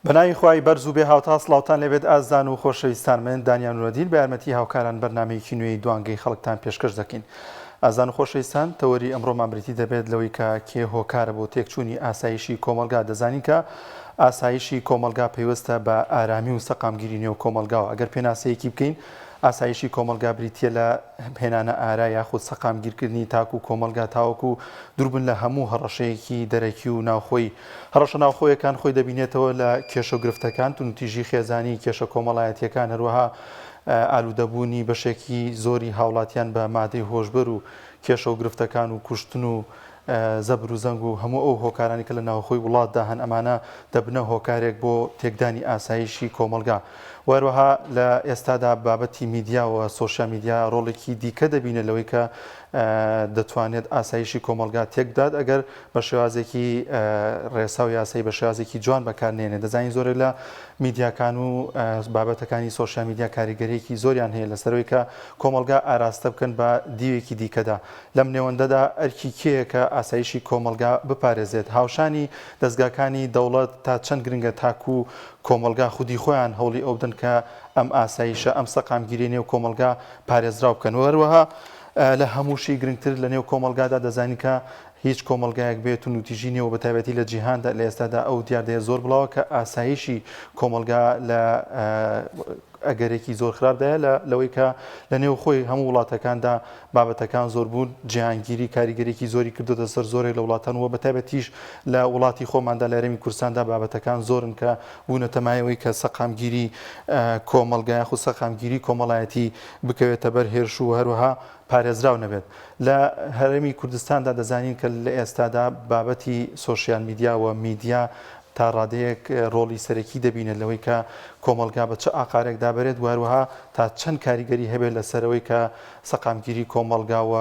بەناوی خوای بەرز و بێ هاوتا سڵاوتان لێبێت ئازیزان و خۆشەویستان من دانیال نورەدین بە یارمەتی هاوکاران بەرنامەیەکی نوێی دوانگەی خەڵکتان پێشکەش دەکەین ئازیزان و خۆشەویستان تەوەری ئەمڕۆمان بریتی دەبێت لەوەی کە کێ هۆکارە بۆ تێکچوونی ئاسایشی کۆمەڵگا دەزانین کە ئاسایشی کۆمەڵگا پەیوەستە بە ئارامی و سەقامگیری نێو کۆمەڵگاوە ئەگەر پێناسەیەکی بکەین ئاسایشی کۆمەڵگا بریتییە لە هێنانە ئارا یاخود سەقامگیرکردنی تاک و کۆمەڵگا تاوەکو دووربن لە هەموو هەڕەشەیەکی دەرەکی و ناوخۆیی. هەڕەشە ناوخۆیەکان خۆی دەبینێتەوە لە کێشە و گرفتەکان، توندوتیژی خێزانی، کێشە کۆمەڵایەتییەکان، هەروەها ئالوودەبوونی بەشێکی زۆری هاوڵاتیان بە مادەی هۆشبەر و کێشە و گرفتەکان و کوشتن و زەبر و زەنگ و هەموو ئەو هۆکارانەی کە لە ناوخۆی وڵاتدا هەن ئەمانە دەبنە هۆکارێک بۆ تێکدانی ئاسایشی کۆمەڵگا و هەروەها لە ئێستادا بابەتی میدیا و سۆشیال میدیا ڕۆڵێکی دیکە دەبینێت لەوەی کە دەتوانێت ئاسایشی کۆمەڵگا تێکبدات ئەگەر بە شێوازێکی ڕێسا و یاسایی بە شێوازێکی جوان بەکار نێنێت دەزانین زۆرێک لە میدیاکان و بابەتەکانی سۆشیال میدیا کاریگەریەکی زۆریان هەیە لەسەرەوەی کە کۆمەڵگا ئاراستە بکەن بە دیوێکی دیکەدا لەم نێوەندەدا ئەرکی کێیە کە ئاسایشی کۆمەڵگا بپارێزێت؟ هاوشانی دەزگاکانی دەوڵەت تا چەند گرنگە تاکو کۆمەڵگا خودی خۆیان هەوڵی ئەو بدەن کە ئەم ئاسایشە، ئەم سەقامگیریە نێو کۆمەڵگا پارێزراو بکەن و هەروەها لە هەمووشی گرنگتر لە نێو کۆمەڵگادا دەزانین کە هیچ کۆمەڵگایەک بێ توندوتیژی نیە و بەتایبەتی لە جیهاندا لە ئێستادا ئەو دیاردەیە زۆر بڵاوە کە ئاسایشی کۆمەڵگا لە ئەگەرێکی زۆر خراپدایە لە لەوەی کە لە نێو خۆی هەموو وڵاتەکاندا بابەتەکان زۆر بوون جیهانگیری کاریگەرێکی زۆری کردوتە سەر زۆرێک لە وڵاتان و بە تایبەتیش لە وڵاتی خۆماندا لە هەرێمی کوردستاندا بابەتەکان زۆرن کە بوونەتە مایەوەی کە سەقامگیری کۆمەڵگا یاخود سەقامگیری کۆمەڵایەتی بکەوێتە بەر هێرش و هەروەها پارێزراو نەبێت. لە هەرێمی کوردستاندا دەزانین کە لە ئێستادا بابەتی سۆشیال میدیا و میدیا تا ڕادەیەک ڕۆڵی سەرەکی دەبینێت لەوەی کە کۆمەڵگا بە چ ئاقارێکدا بەرێت و هەروەها تا چەند کاریگەری هەبێت لەسەرەوەی کە سەقامگیری کۆمەڵگا و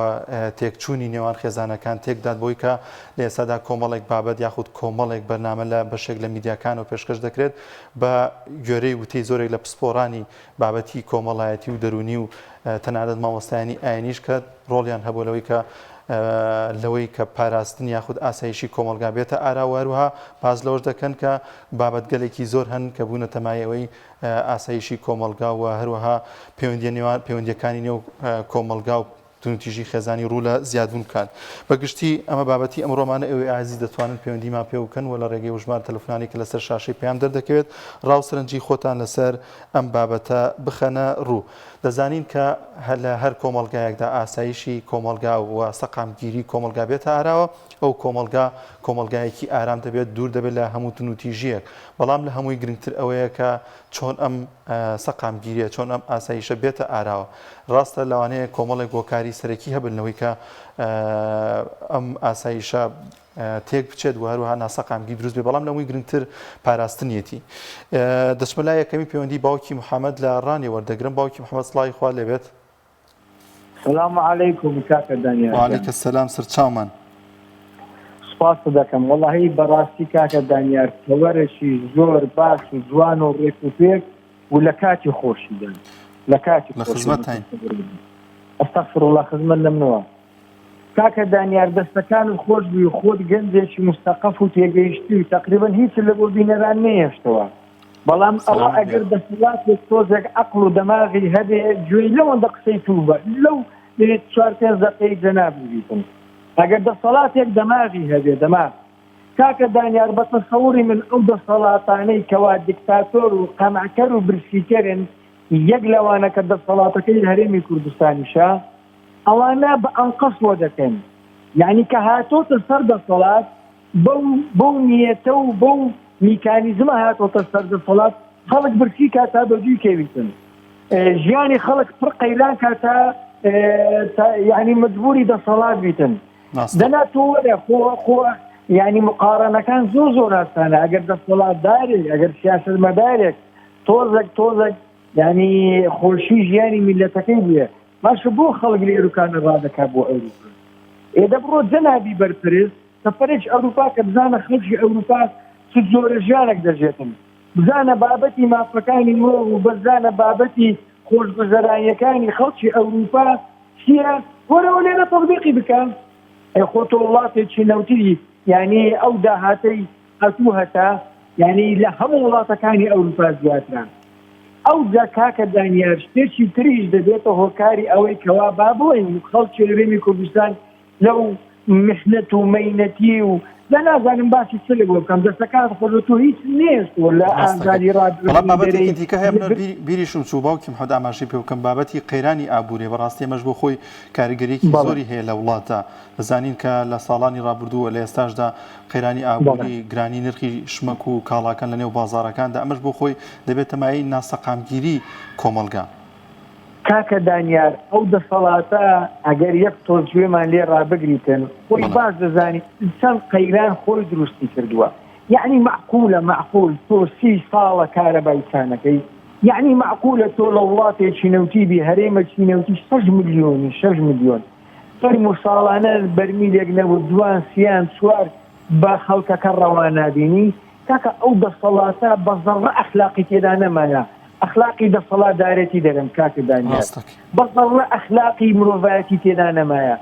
تێکچوونی نێوان خێزانەکان تێکدات بۆی کە لە ئێستادا کۆمەڵێک بابەت یاخود کۆمەڵێک بەرنامە لە بەشێک لە میدیاکانەوە پێشکەش دەکرێت بە گوێرەی وتەی زۆرێک لە پسپۆڕانی بابەتی کۆمەڵایەتی و دەروونی و تەنانەت مامۆستایانی ئاینیش کە ڕۆڵیان هەبوو لەوەی کە لەوەی کە پاراستن یاخود ئاسایشی کۆمەڵگا بێتە ئارا و هەروەها باس لەوەش دەکەن کە بابەتگەلێکی زۆر هەن کە بوونەتە مایەی ئەوەی ئاسایشی کۆمەڵگا و هەروەها پەیوەندیە نێوان پەیوەندیەکانی نێو کۆمەڵگا و توندوتیژی خێزانی ڕوو لە زیادبوون بکات. بە گشتی ئەمە بابەتی ئەمڕۆمانە ئێوەی ئازیز دەتوانن پەیوەندیمان پێوە بکەن و لە ڕێگەی ژمارە تەلەفۆنانەی کە لەسەر شاشەی پەیام دەردەکەوێت ڕا و سەرنجی خۆتان لەسەر ئەم بابەتە بخەنە ڕوو. دەزانین کە لە هەر کۆمەڵگایەکدا ئاسایشی کۆمەڵگا و سەقامگیری کۆمەڵگا بێتە ئاراوە ئەو کۆمەڵگا کۆمەڵگایەکی ئارام دەبێت دوور دەبێت لە هەموو توندوتیژییەک بەڵام لە هەمووی گرنگتر ئەوەیە کە چۆن ئەم سەقامگیریە، چۆن ئەم ئاسایشە بێتە ئاراوە؟ ڕاستە لەوانەیە کۆمەڵێک هۆکاری سەرەکی هەبن لەوەی کە ئەم ئاسایشە تێک بچێت و هەروەها ناسەقامگی دروست بێ بەڵام لەمووی گرنگتر پاراستنیەتی. دەچمە لای یەکەمی پەیوەندی باوکی محەممەد لە ڕانیە وەردەگرم باوکی محەممەد سڵاوی خوا لێبێت. سلام علیکم کاکە دانیار گیان. وعلیک السلام سەرچاومان. سوپاست دەکەم وەڵاهی بەڕاستی کاکە دانیار تەوەرێکی زۆر باش و جوان و ڕێک و پێک و لە کاتی خۆشیدا لە کاتی لە خزمەتتاین. استغفر الله خزمەت لە منەوە کاکە دانیار دەستەکانت خۆش بی خۆت گەنجێکی مستەقەف و تێگەیشتووی تقریبا هیچ لە بۆ بینەران نەیەشتەوە بەڵام ئەوە ئەگەر دەسەڵاتێک تۆزێک عەقڵ و دەماغی هەبێ گوێی لەوەندە قسەی تو بە لەو چوار پێنج دەقەی جەنابی بیتن ئەگەر دەسەڵاتێک دەماغی هەبێ دەماغ کاکە دانیار بە تەسەوری من ئەو دەسەڵاتانەی کەوا دیکتاتۆر و قەمعکەر و برسیکەرن یەک لەوانە کە دەسەڵاتەکەی هەرێمی کوردستانیشە ئەوانە بە ئەنقەست وە دەکەن یعنی کە هاتۆتە سەر دەسەڵات بەو بەو نیەتە و بەو میکانیزمە هاتۆتە سەر دەسەڵات خەڵک برسی کا تا بەدووی کەویتن ژیانی خەڵک پڕ قەیران کا تا یعنی مجبوری دەسەڵات بیتن دەنا تۆ وەرە خۆ خۆ یعنی مقارنەکان زۆر زۆر ئاسانە ئەگەر دەسەڵاتدارێک ئەگەر سیاسەتمەدارێک تۆزێک تۆزێک یعنی خۆشی ژیانی میلەتەکەی بوێ باشە بۆ خەڵک لە ئێروکانە ڕادەکا بۆ ئەوروپا ئێ دەبڕۆ جەنابی بەرپرس سەفەرێکی ئەوروپا کە بزانە خەڵکی ئەوروپا چ جۆرە ژیانێک دەژێتن بزانە بابەتی مافەکانی مرۆڤ و بزانە بابەتی خۆشگوزەرانیەکانی خەڵکی ئەوروپا چییە وەرەوە لێرە تەطبیقی بکە ئێ خۆ تۆ وڵاتێکی نەوتی یعنی ئەو داهاتەی ئەتوو هەتە. یعنی لە هەموو وڵاتەکانی ئەوروپا زیاترە. ئەوجا کاکە دانیار شتێکی تریش دەبێتە هۆکاری ئەوەی کەوا با بڵێین خەڵکی هەرێمی کوردستان لەو محنەت و مەینەتی و جا نازانم باسی چ لەگۆ بکەم دەستەکانت خۆش بێت تۆ هیچ نێشتووە لە ڕاستەکەی ئازاری بەڵام ڕابردووی بابەتێکی دەرێی دیکە هەیە من بیر بیریشم چوو باوکی محمد ئاماژەی پێ بکەم بابەتی قەیرانی ئابووریە بەڕاستی ئەمەش بۆ خۆی کاریگەریەکی بەڵێ زۆری هەیە لە وڵاتدا دەزانین کە لە ساڵانی ڕابردوو و لە ئێستاشدا قەیرانی بەڵێ ئابووری گرانی نرخی شمەک و کاڵاکان لە نێو بازاڕەکاندا ئەمەش بۆ خۆی دەبێتە مایەی ناسەقامگیری کۆمەڵگا. کاکە دانیار ئەو دەسەڵاتە ئەگەر یەک تۆز گوێمان لێ ڕابگریتن خۆی بەڵێ. باش دەزانی چەند قەیران خۆی دروستی کردووە یەعنی مەعقولە مەعقول تۆ سی ساڵە کارەبای چانەکەی یەعنی مەعقولە تۆ لە وڵاتێکی نەوتی بی هەرێمەکی نەوتی شەش ملیۆنی شەش ملیۆن فەرموو ساڵانە بەرمیلێک نەبوو دوان سیان چوار بە خەڵکەکە ڕەوا نابینی کاکە ئەو دەسەڵاتە بە زەڕە ئەخلاقی تێدا نەمایە ئەخلاقی دەسەڵاتدارێتی دەرم کاکە دانیار ڕاستەکەی. بە زەڕە ئەخلاقی مرۆڤایەتی تێدا نەمایە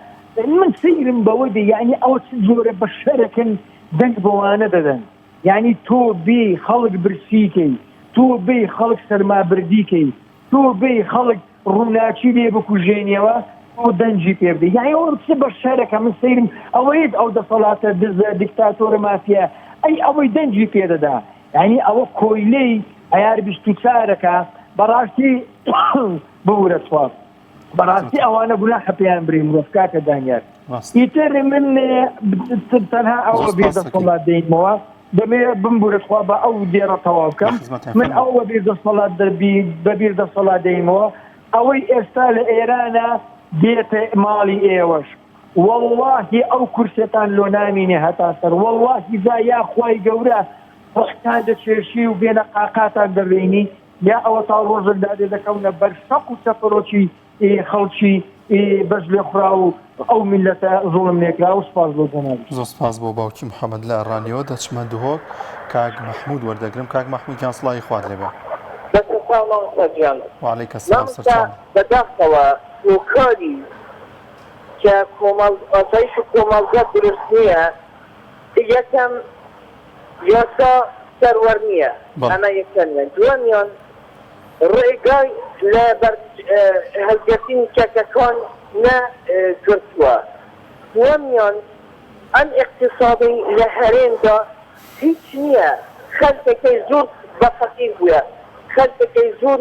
من سەیرم بەوە دێ یعنی ئەوە چ جۆرە بەشەرەکن دەنگ بەوانە دەدەن یعنی تۆ بێی خەڵک برسی کەی تۆ بێی خەڵک سەرمابردی کەی تۆ بێی خەڵک ڕووناکی لێ بکوژێنیەوە تۆ دەنگی پێ بدەی یعنی ئەوە چ بەشەرەکە من سەیرم ئەوەیت ئەو دەسەڵاتە دزە دیکتاتۆرە مافیا ئەی ئەوەی دەنگی پێ دەدا یعنی ئەوە کۆیلەی عەیار بیست و چارەکە بەڕاستی ببورە تخوا بەڕاستی ئەوانە گوناحە پێیان بری مرۆڤ کاکە دانیار ڕاست. ئیتر من تەنها زۆر ئەوە بێ سپاس دەکەین. دەسەڵات دەینمەوە دەمێ بمبورە تخوا بە ئەو دێڕە تەواو لە بکەم خزمەتان من فەرموو. ئەو بەبیر دەسەڵات دەبی بەبیر دەسەڵات دەینمەوە ئەوەی ئێستا لە ئێرانە دێتە ماڵی ئێوەش وەڵڵاهی ئەو کورسیەتان لۆ نامینێ هەتا سەر وەڵڵاهی جا یا خوای گەورە ڕۆحتان دەکێشی و بێنە قاقاتان دەبینی یا ئەوەتا ڕۆژێک دادێ دەکەونە بەر شەق و چەپەرۆکی خەڵکی بەش لێخوراو و ئەو میللەتە زوڵم لێکراو سوپاس بۆ جەنابیشت. زۆر سپاس بۆ باوکی محمد لە ڕانیەوە دەچمە دهۆک کاک مەحمود وەردەگرم کاک مەحمود گیان سڵاوی خوات لێبێ. بەسەرچاو مامۆستا گیان. وعلیک السلام مامۆستا سەرچاوم. بەداخەوە هۆکاری کە کۆمەڵ ئاسایش و کۆمەڵگا دروست نییە یەکەم یاسا سەروەر نییە بەڵێ. ئەمە یەکەمیان دووەمیان ڕێگای لە بەر هەڵگرتنی چەکەکان نە گرتووە دووەمیان ئەم ئیقتیسادەی لە هەرێمدا هیچ نییە خەلکەکەی زۆر بە فەقیر بووە خەلکەکەی زۆر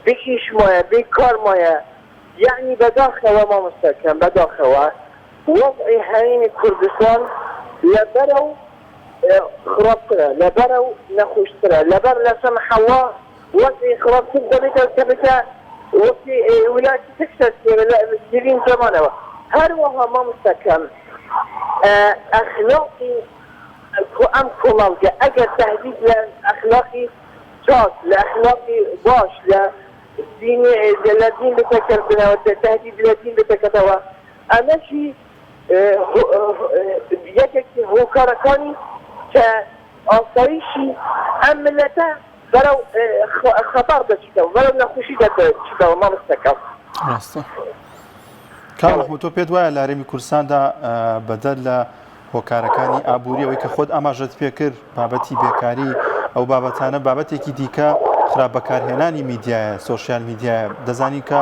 بێ ئیش مایە بێ کار مایە یەعنی بەداخەوە مامۆستاکەم بەداخەوە وەزعی هەرێمی کوردستان لە بەرەو خراپترە لە بەرەو نەخۆشترە لەبەر لە سەمحەڵا وەزعی خراپتر دەبێتەوە کە بێتە وەکی ویلایەتی تەکساس لە دیرین زەمانەوە هەروەها مامۆستاکەم ئەخلاقی ئەم کۆمەڵگە ئەگەر تەهدید لە ئەخلاقی چاک لە ئەخلاقی باش لە دینی لە دین بتەکردنەوە تەهدید لە دین بتەکەتەوە ئەمەشی یەکێک هۆکارەکانی کە ئاسایشی ئەم ملەتە بەرەو خەتەر دەچیتەوە بەرەو نەخۆشی دەچیتەوە مامۆستاکەم. ڕاستە کاک مەحمود تۆ پێت وایە لە هەرێمی کوردستاندا بەدەر لە هۆکارەکانی ئابووری ئەوەی کە خۆت ئاماژەت پێکرد بابەتی بێکاری ئەو بابەتانە بابەتێکی دیکە خراپ بەکارهێنانی میدیایە سۆشیال میدیایە دەزانین کە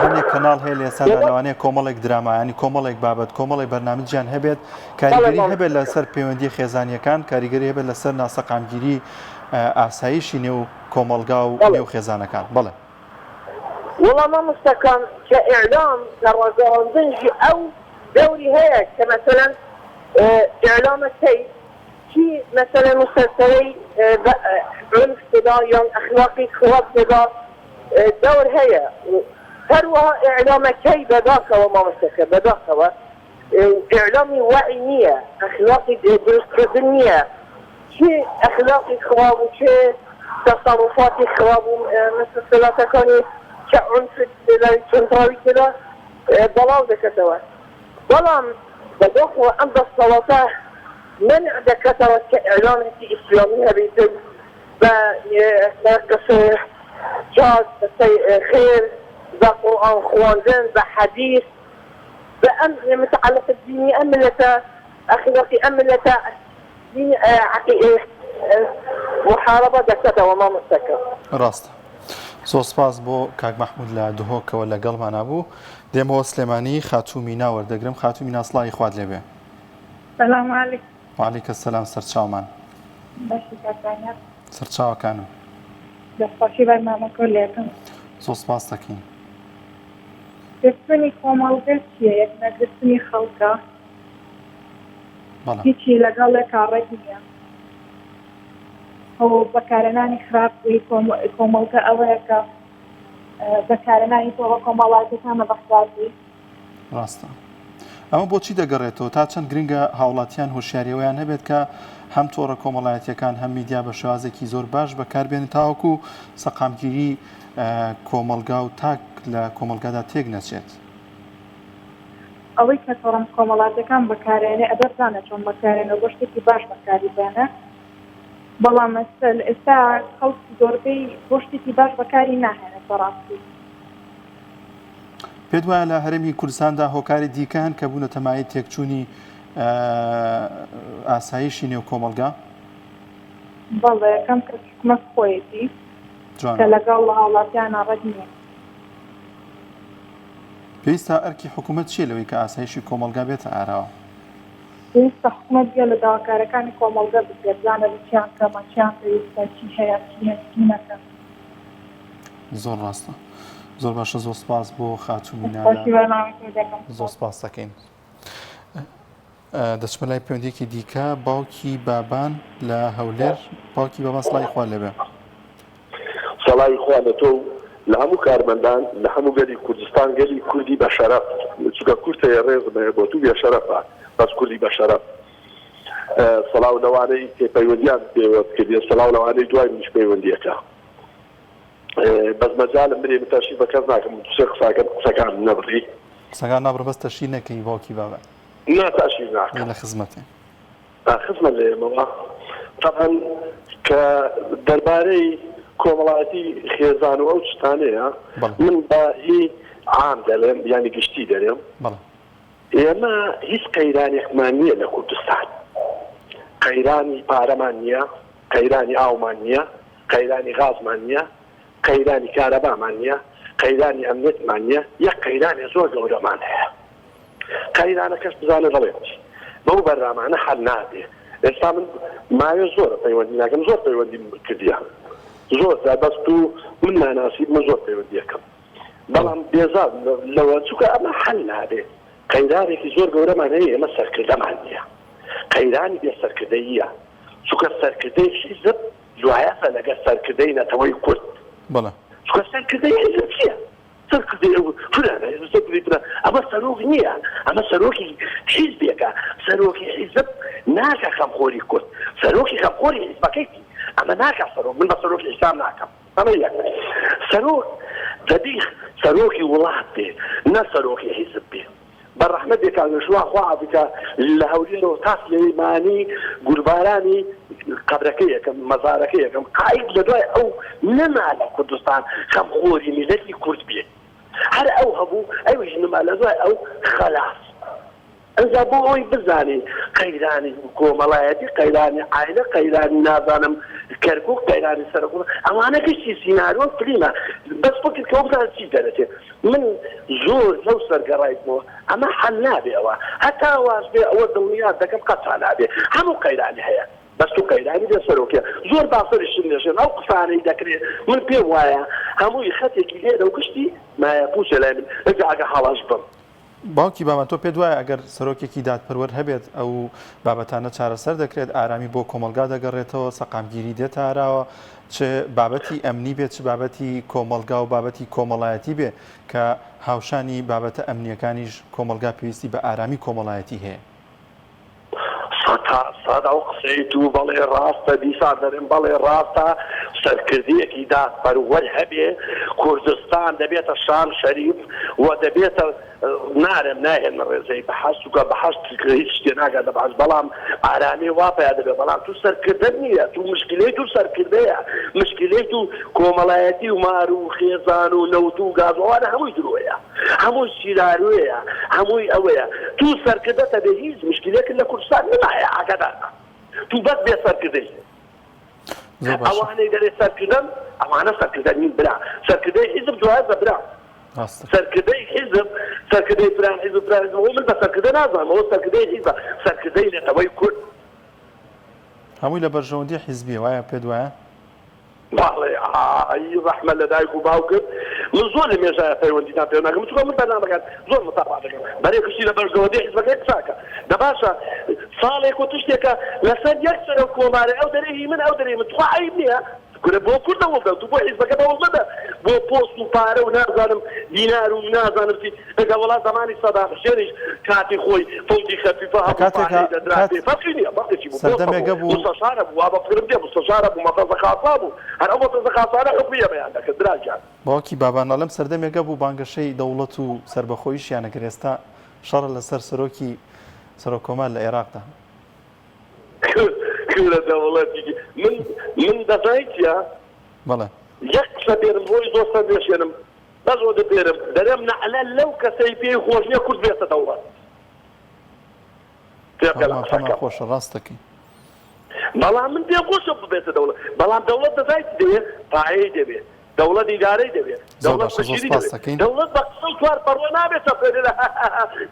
هەندێک کەناڵ هەیە لە ئێستادا لەوانەیە کۆمەڵێک دراما ینی کۆمەڵێک بابەت کۆمەڵێک بەرنامجیان هەبێت کاریگەری هەبێت لەسەر پەیوەندی خێزانیەکان کاریگەری هەبێت لەسەر ناسەقامگیری ئاسایشی نێو کۆمەڵگا و نێو خێزانەکان بەڵێ. وەڵا مامۆستا کام کە ئیعلام کە ڕاگەیاندن ژی ئەو دەوری هەیە کە مەسەلەن ئیعلامە کەی چی مەسەلەن موسەلسەلەی بە عونف تێدا یان ئەخلاقی خراپ تێدا دەور هەیە هەروەها ئیعلامە کەی بەداخەوە مامۆستاکە بەداخەوە ئیعلامی وەعی نییە، ئەخلاقی دروست کردن نییە، چ ئەخلاقی خراپ و چ تەسەروفاتی خراپ و مسلسلاتەکانی کە عونف لای توندڕەوی تێدا بەڵاو دەکەتەوە. بەڵام بەداخەوە ئەم دەستەڵاتە مەنع دەکاتەوە کە ئیعلامێکی ئیسلامی هەبێت بە قسەی چاک، قسەی خێر، بە قورئان خواندن، بە حەدیس، بە ئەم متعلق دینی ئەم ملەتە ئەخلاقی ئەم ملەتە دینی عەقی. موحارەبە دەکەتەوە مامۆستاکە. ڕاستە. زۆر سپاس بۆ کاک مەحمود لە دهۆکەوە لەگەڵمانا بوو. دێمەوە سلێمانی خاتوو مینا وەردەگرم. خاتوو مینا سڵاوی خوات لێ بێ. سلام علیکم. وعلیک السلام سەرچاومان. باشی کاک دانیار. سەرچاوەکانم. دەستخۆشی بەرنامەکەو لێکەم. زۆر سپاست دەکەین. تێکچوونی کۆمەڵگە چییە؟ یەکنەگرتنی خەڵکە. بەڵێ. هیچی لەگەڵ یەکا ڕێک نییە. هۆ بەکارهێنانی خراپ کۆمەڵگە ئەوەیە کە بەکارهێنانی تۆڕە کۆمەڵایەتیەکانە بە خراپی. ڕاستە. ئەمە بۆچی دەگەڕێتەوە؟ تا چەند گرنگە هاوڵاتیان هۆشیاری ئەوەیان هەبێت کە هەم تۆڕە کۆمەڵایەتیەکان هەم میدیا بە شێوازێکی زۆر باش بەکاربێنن تاوەکو سەقامگیری کۆمەڵگا و تاک لە کۆمەڵگادا تێک نەچێت؟ ئەوەی کە تۆڕە کۆمەڵاتیەکان بەکارێنێ ئەبێ بزانێ چۆن بەکارێنێ و بۆ شتێکی باش بەکاری بێنێ بەڵام ئێستا خەڵک زۆربەی بۆ شتێکی باش بەکاری ناهێنێت بەڕاستی. پێت وایە لە هەرێمی کوردستاندا هۆکاری دیکە هەن کە بوونەتە مایەی تێکچوونی ئاسایشی نێو کۆمەڵگا؟ بەڵێ یەکەم کەس حکومەت خۆیەتی کە لەگەڵ هاوڵاتیانە ڕێک نییە. پێویستە ئەرکی حکوومەت چییە لەوەی کە ئاسایشی کۆمەڵگا بێتە ئاراوە؟ پێویستە حکومەت گوێ لە داواکارەکانی کۆمەڵگە بگرێت، بزانێت لە چیان کەمە، چیان پێویستە، چی هەیە، چی هەیە، چی نەکە. زۆر ڕاستە. زۆر باشە زۆر سپاس بۆ خاتوو مینا لە دەستخۆشی بەرنامەکەی دەکەم. زۆر سپاس دەکەین. دەچمە لای پەیوەندیەکی دیکە باوکی بابان لە هەولێر باوکی بابان سڵاوی خوا لێبێ. سەڵاوی خوا لە تۆ و لە هەموو کارمەندان لە هەموو گەلی کوردستان گەلی کوردی بە شەرەف چونکە کورد هەیە ڕێزم هەیە بۆ تو بێ شەرەفە بەس کوردی بە شەرەف سڵاو لەوانەی کە پەیوەندیان پێوە کردیە سڵاو لەوانەی دوای منیش پەیوەندیەکە بەس مەجالم برێ من تەشیر بە کەس ناکەم دوسێ قساکەم قسەکان نەبڕی قسەکان نابڕم بەس تەشیر نەکەی باوکی بابان. نا تەشیر ناکەم. لە خزمەتێ. خزمە لە ئێمەوە تەبعەن کە دەربارەی کۆمەڵایەتی خێزان و ئەو شتانەیە من بە هی عام دەلێم یانی گشتی دەلێم ئێمە هیچ قەیرانێکمان نییە لە کوردستان قەیرانی پارەمان نییە قەیرانی ئاومان نییە قەیرانی غازمان نییە قەیرانی کارەبامان نییە قەیرانی ئەمنیەتمان نییە یەک قەیرانێ زۆر گەورەمان هەیە قەیرانەکەش بزانە دەڵێت بەو بەرنامانە حەل نابێ ئێستا من ماوێ زۆرە پەیوەندی ناکەم زۆر پەیوەندیم کردیە زۆر جار بەس تو من ناناسی من زۆر پەیوەندیەکەم بەڵام بێزار لەوە چونکە ئەمە حەل نابێ قەیرانێکی زۆر گەورەمان هەیە ئێمە سەرکردەمان نییە قەیرانی بێ سەرکردەییە چونکە سەرکردەی حیزب جوایەسە لەگەر سەرکردەی نەتەوەی کورد بەڵێ چونکە سەرکردەی حیزب چییە سەرکردەی ئەو فلانە سەرکردەی فلان ئەمە سەرۆک نییە ئەمە سەرۆکی حیزبێکە سەرۆکی حیزب ناکا خەمخۆری کورد سەرۆکی خەمخۆری حیزبەکەیتی ئەمە ناکا سەرۆک من بە سەرۆکی حیساب ناکەم ئەمە یەک سەرۆک دەبی سەرۆکی وڵات بێ نە سەرۆکی حیزب بێ. بە ڕەحمەت بێ کاک نەشوا خوا عافی کا لە هەولێرەوە تا سلێمانی گولبارانی قەبرەکەی ئەکەم مەزارەکەی ئەکەم قائید لە دوای ئەو نەما لە کوردستان خەمخۆری میللەتی کورد بێ هەر ئەو هەبوو ئەویش نما لە دوای ئەو خەلاس ئەنجا بۆ ئەوەی بزانین قەیرانی کۆمەڵایەتی قەیرانی عایلە قەیرانی نازانم کەرکوک قەیرانی سەرۆک ئەوانە گشتی سیناریۆ فلیمە بەس فکر کەوە بزانە چی دەرەچێ من زۆر لەو سەر گەڕایتمەوە ئەمە حەل نابێ ئەوە هەتا واش بێ ئەوە دڵنیات دەکەم قەت چا نابێ هەموو قەیرانی هەیە بەس تو قەیرانی بێ سەرۆکیە زۆر با سەریشم نێشێن ئەو قسانەی دەکرێ من پێم وایە هەمووی خەتێکی لێرە و گشتی مایە پوچە لای من ئەجا ئەگە هەڵەش بم. باوکی بابان تۆ پێت وایە ئەگەر سەرۆکێکی دادپەروەر هەبێت ئەو بابەتانە چارەسەر دەکرێت، ئارامی بۆ کۆمەڵگا دەگەڕێتەوە، سەقامگیری دێتە ئاراوە، چ بابەتی ئەمنی بێت، چ بابەتی کۆمەڵگا و بابەتی کۆمەڵایەتی بێ کە هاوشانی بابەتە ئەمنییەکانیش کۆمەڵگا پێویستی بە ئارامی کۆمەڵایەتی هەیە. سەتا سەد ئەو قسەی تو بەڵێ ڕاستە دیسان دەرێم بەڵێ ڕاستە سەرکردەیەکی دادپەروەر هەبێ کوردستان دەبێتە شام شەریف و دەبێتە نارێم ناهێنمە ڕێزەی بەحەشت چونکە بەحەشت هیچ شتێ ناگات لە بەحەشت بەڵام ئارامی وا پیا دەبێ بەڵام تو سەرکردەت نییە تو مشکلەی تو سەرکردەیە مشکلەی تو کۆمەڵایەتی و مار و خێزان و نەوت و گاز و ئەوانە هەمووی درۆیە. هەمووی سیناریۆیە هەمووی ئەوەیە توو سەرکردەتە بێ هیچ مشکلێکت لە کوردستان نەمایە ئاگادار بە توو بەس بێ سەرکردەی. زۆر باشە. ئەوانەی دەرێ سەرکردەن ئەوانە سەرکردە نین برا سەرکردەی حیزب جوازە برا ڕاستە. سەرکردەی حیزب سەرکردەی فلان حیزب فلان حیزب ئەوە من بە سەرکردە نازانم ئەوە سەرکردەی حیزبە سەرکردەی نەتەوەی کورد. هەمووی لە بەرژەوەندی حیزبیە وایە پێت وایە؟ بەڵێ ئای ڕەحمەت لە دایک و باوکت من زۆر لە مێژایە پەیوەندیتان پێوە ناکەم چونکە من بەرنامەکان زۆر متابعە دەکەم بەرێ گشتی لە بەرژەوەندی حیزبەکەی قساکە دە باشە ساڵێک و تشتێکە لەسەر یەک سەرۆک کۆمارێ ئەو دەرێ هی من ئەو دەرێ من تخوا عەیب نییە کورە بۆ کورد هەوڵ دە تو بۆ حیزبەکەت هەوڵ مەدە بۆ پۆست و پارە و نازانم دینار و نازانم چی ئەگە وەڵا زەمانی سەدام حوسێنیش کاتی خۆی فەوجی خەفیفە لە هەبوو کاتێکا پارەی دەدرا کات پێ فەرقی نییە فەرقی چی بوو پۆست سەردەمێک هەبوو هەبوو مستەشار هەبوو وا بە فکرم دێ مستەشار هەبوو مەفرەزە خاسە هەبوو هەر ئەو مەفرەزە خاسانە حوکمی ئێمەیان دەکرد برا گیان. باوکی بابان ئەڵێم سەردەمێک هەبوو بانگەشەی دەوڵەت و سەربەخۆیشیان ئەکرد ئێستا شەڕە لەسەر سەرۆکی سەرۆک کۆمار لە ئێراقدا. کورە دەوڵەتی من من دەزانی چیە؟ بەڵێ. یەک قسە بێنم ڕۆی زۆر سەر نێشێنم بەس ئەوەندە بێنم دەرێم نەعلە لەو کەسەی پێی خۆش نیە کورد بێتە دەوڵەت تێبگە لە هەموومان پێمان قسەکەم. خۆشە ڕاست دەکەی. بەڵام من پێم خۆشە ببێتە دەوڵەت بەڵام دەوڵەت دەزانی چی دەوێ پایەی دەوێ دەوڵەت ئیدارەی دەوێ، زۆر دەوڵەت باشە زۆر پشتگیری سپاست دەوێ، دەکەین. دەوڵەت بە قسە و چوار پەڕۆ نابێ چەپێنێ لە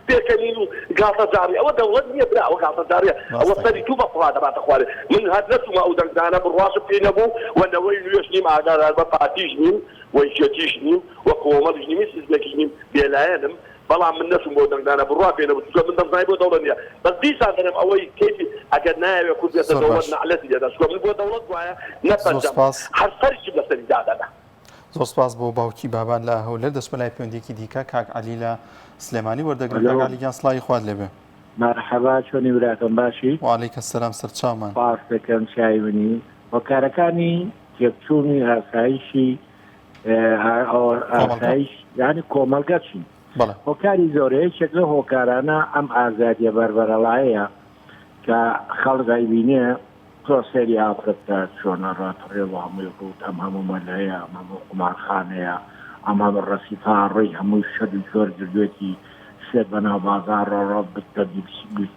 پێکەنین و گاڵتەجاڕی، ئەوە دەوڵەت نییە برا ئەوە گاڵتەجاڕیە، ڕاست ئەوە سەری دەکەی. توو بە قوڕا دەباتە خوارێ، من هەر نەچوومە ئەو دەنگدانە بڕواشم پێی نەبوو و نەوەی نوێش نیم ئاگادار بە پارتیش نیم و یەکێتیش نیم و کۆمەڵیش نیم هیچ حیزبێکیش نیم بێلایەنم، بەڵام من نەچووم بۆ دەنگدانە بڕوا پێ نەبوو چونکە من دەمزانی بۆ دەوڵەت نیە بەس دیسان دەرێم ئەوەی کەیفی ئەگەر نایەوێ کورد بێتە زۆر دەوڵەت باش. نەعلەتی لێدا چونکە من بۆ دەوڵەت بوایە نە زۆر پەنجەم سپاس. هەر سەریشم لەسەری دادەنا. زۆر سپاس بۆ باوکی بابان لە هەولێر دەچمە لای پەیوەندیەکی دیکە کاک عەلی لە سلێمانی وەردەگرم کاک ئەلۆ. عەلی گیان سڵاوی خوات لێبێ. مەرحەبا چۆنی براکەم باشی؟ وعلیک السلام سەرچاومان. سپاست دەکەم چای منی هۆکارەکانی تێکچوونی ئاسایشی ئاسایش یانی کۆمەڵگە چین هۆکاری زۆرە یەکێک لەو هۆکارانە ئەم ئازادیە بەربەرەڵایەیە کە خەڵک ئەیبینێ تۆ سەیری ئافرەت بکە چۆنە ڕاتڕێ و هەمووی ڕووت ئەم هەموو مەلەیە ئەم هەموو قومارخانەیە ئەم هەموو ڕەسیفا ڕۆی هەمووی شەد و جۆر گردوێتی شێت بەناو بازاڕ ڕۆ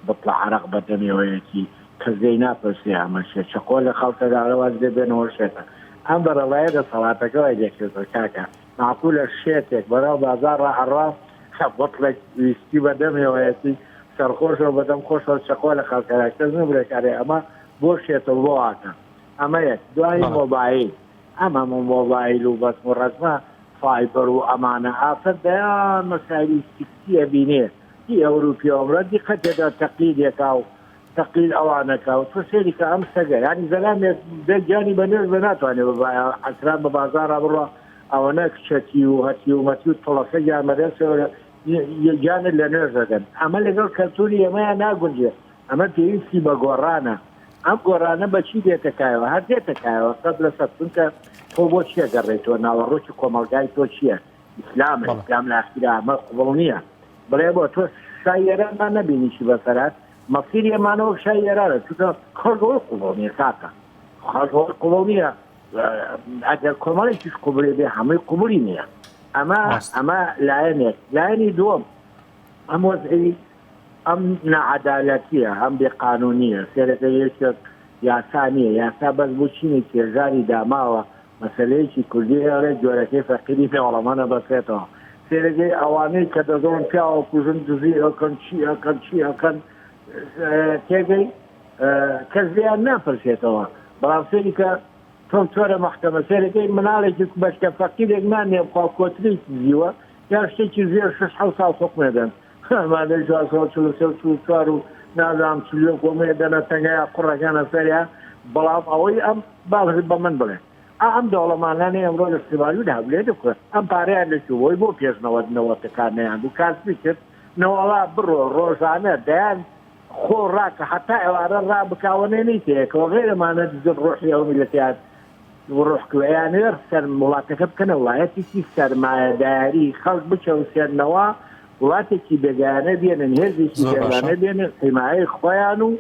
بتڵە عەرەق بەدەمێوەیەتی کەس لێی ناپرسێ ئەمە چیە چەقۆ لە خەڵکە داڵێ واز لێ بێنەوە شێتە ئەم بەرەڵایە دەسەڵاتەکە وای لێکردوە کاکە مەعقولە شێتێک بەناو بازاڕا ئەڕا بتڵێک ویسکی بە دەمێوەیەتی سەرخۆشەوە بەدەم خۆشەوە چەقۆ لە خەڵکەدا کەس نەبرێ کارێ ئەمە بۆ شێتە و بۆ واکە ئەمە یەک دوایی بەڵێ. مۆبایل ئەم هەموو مۆبایل و بەزم و ڕەزمە فایبەر و ئەمانە ئافرەت دەیان مەسایلی سیکسی ئەبینێ هی ئەوروپی و ئەمڕۆ دیقەتێکە تەقلیدێکا و تەقلید ئەوانەکا و تۆ سەیری کە ئەم سەگە یانی زەلامێک بێ گیانی بە نوێژ بێ ناتوانێ بە عەسران بە بازاڕا بڕوا ئەوەنە کچەتی و هەتی و مەتی و تڵە سەگیان بەدەستەوە گیانت لە نوێژ دەدەن ئەمە لەگەڵ کەلتوری ئێمەیان ناگونجێ ئەمە پێویستی بە گۆڕانە ئەم گۆڕانە بەچی دێتە کایەوە هەر دێتە کایەوە سەد لە سەد چونکە تۆ بۆ چیە گەڕێیتەوە ناوەڕۆکی کۆمەڵگای تۆ چییە ئیسلامە ئیسلام لە ئاخیرا ئەمە قبوڵ نییە بڵێ بۆ تۆ شای ئێرانمان نەبینی چی بەسەرات مەسیری ئەمانە وەک شای ئێرانە چونکە خەڵک ئەوەی قبوڵ نییە کاکە خەڵک ئەوەی قبوڵ نییە ئەگەر کۆمەڵێکیش قبوڵی بێ هەمووی قبوڵی نییە ئەمە ئەمە لایەنێک لایەنی دووەم ئەم وەزعی ئەم ناعەدالەتیە ئەم بێ قانونیە سێرەکە یەکێک یاسا نییە یاسا بەس بۆ چینێکی هەژاری داماوە مەسەلەیەکی کوردی هەیە ئەڵێ جۆرەکەی فەقیری دەوڵەمەنە بەسێتەوە سێرەکەی ئەوانەی کە دەزۆن پیاوە کوژن دزی ئەکەن چی ئەکەن چی ئەکەن تێگەی کەس لێیان ناپرسێتەوە بەڵام سێری کە تۆم چۆرە مەحکەمە سێرەکەی مناڵێکی بەشکە فەقیرێک نانێ بخوا کۆترێکی زیوە یا شتێکی زێر شش حەوت ساڵ حوکمێ دەن مادەی 443 و 44 و نازانم 41 وەمێ دەنە تەنگەیا قوڕەکانە سەریا بەڵام ئەوەی ئەم باڵ بە من بڵێ ئا ئەم دەوڵەمانانەی ئەمڕۆ لە سلێمانی و لە هەولێر دەکوڕن ئەم پارەیان لە کوێ بۆی بۆ پێش نەوەد نەوەتەکان نەیان بوو کاسبی کرد نەوەڵا بڕۆ ڕۆژانە دەیان خۆ ڕاکە هەتا ئێوارە ڕا بکاوەنێ نیتەیەکەوە غێرەمانە دزن ڕۆحی ئەو میلەتیان ڕۆح کوێ ئەیانەوێ سەر وڵاتەکە بکەنە وڵایەتێکی سەرمایەداری خەڵک بچەوسێنەوە وڵاتێکی بێگانە بێنن هێزێکی زۆر باشە. بێگانە بێنن حیمایەی خۆیان و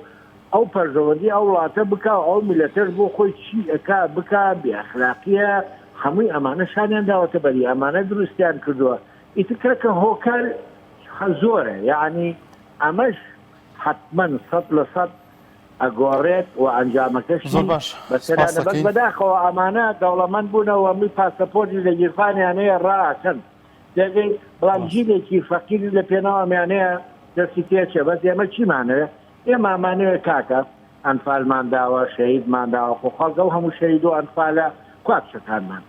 ئەو پەرژەوەندی ئەو وڵاتە بکا و ئەو میلەتەش بۆ خۆی چی ئەکا بکا بێ ئەخلاقیە هەمووی ئەمانە شانیان داوەتە بەری ئەمانە دروستیان کردووە ئیتر کاکە هۆکار زۆرە یەعنی ئەمەش حەتمەن سەد لە سەد. ئەگۆڕێت و ئەنجامەکەشی زۆر باش بەسەرا سپاست دەبەت دەکەین. بەداخەوە ئەمانە دەوڵەمەند بوونە و هەمووی پاسەپۆرتی لە گیرفانیان هەیە ڕائەکەن تێگەی بەڵام ڕاست. جیلێکی فەقیری لە پێناو ئەمیانەیە دەستی تێچێ بەس ئێمە چیمانەوێ ئێمە ئەمانەوێ کاکە ئەنفالمان داوە شەهیدمان داوە خۆ خەڵک ئەو هەموو شەهید و ئەنفالە کوا کچەکانمان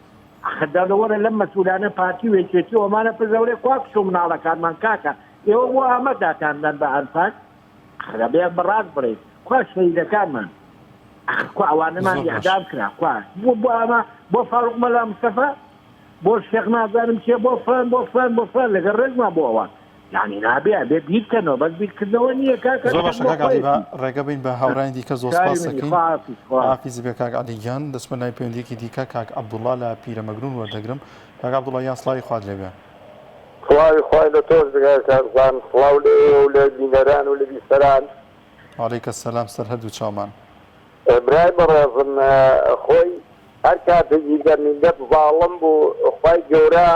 ئەخر دەڵێ وەرە لەم مەسئولانە پارتی و یەکێتی و ئەمانە پزەورێ کوا کچ و مناڵەکانمان کاکە ئێوە بۆ ئامە داتان دەن بە ئەنفال ئەخر ئەبێ بە ڕاست بڵێی کوا شەهیدەکانمان ئەخر کوا ئەوانەمان زۆر باش. ئیعدام کرا کوا بۆ بۆ ئەمە بۆ فاروق مەلا مستەفا بۆ شێخ نازانم کێ بۆ فلان بۆ فلان بۆ فلان لەگەڵ ڕێزمان بۆ ئەوان یانی نابێ ئەبێ بیر کەنەوە بەس بیرکردنەوە نییە کاکە زۆر باشە بۆ کاک عەلی با خۆیەتی ڕێگە بین بە هاوڕێیانی دیکە زۆر چاوی سپاس منی دەکەین خوا حافیز خوا حافیز. حافیز بێ کاک عەلی گیان دەچمە لای پەیوەندیەکی دیکە کاک عەبدوڵا لە پیرەمەگرون وەردەگرم کاک عەبدوڵا گیان سڵاوی خوات لێ بێ. سڵاوی خوای لە تۆش بێ کاک کارزان سڵاو لە ئێوە و لە بینەران و لە بیسەران. وعلیک السلام سەر هەردوو چاومان. برای بەڕێزم خۆی هەر کاتێکی بە میللەت زاڵم بوو خوای گەورە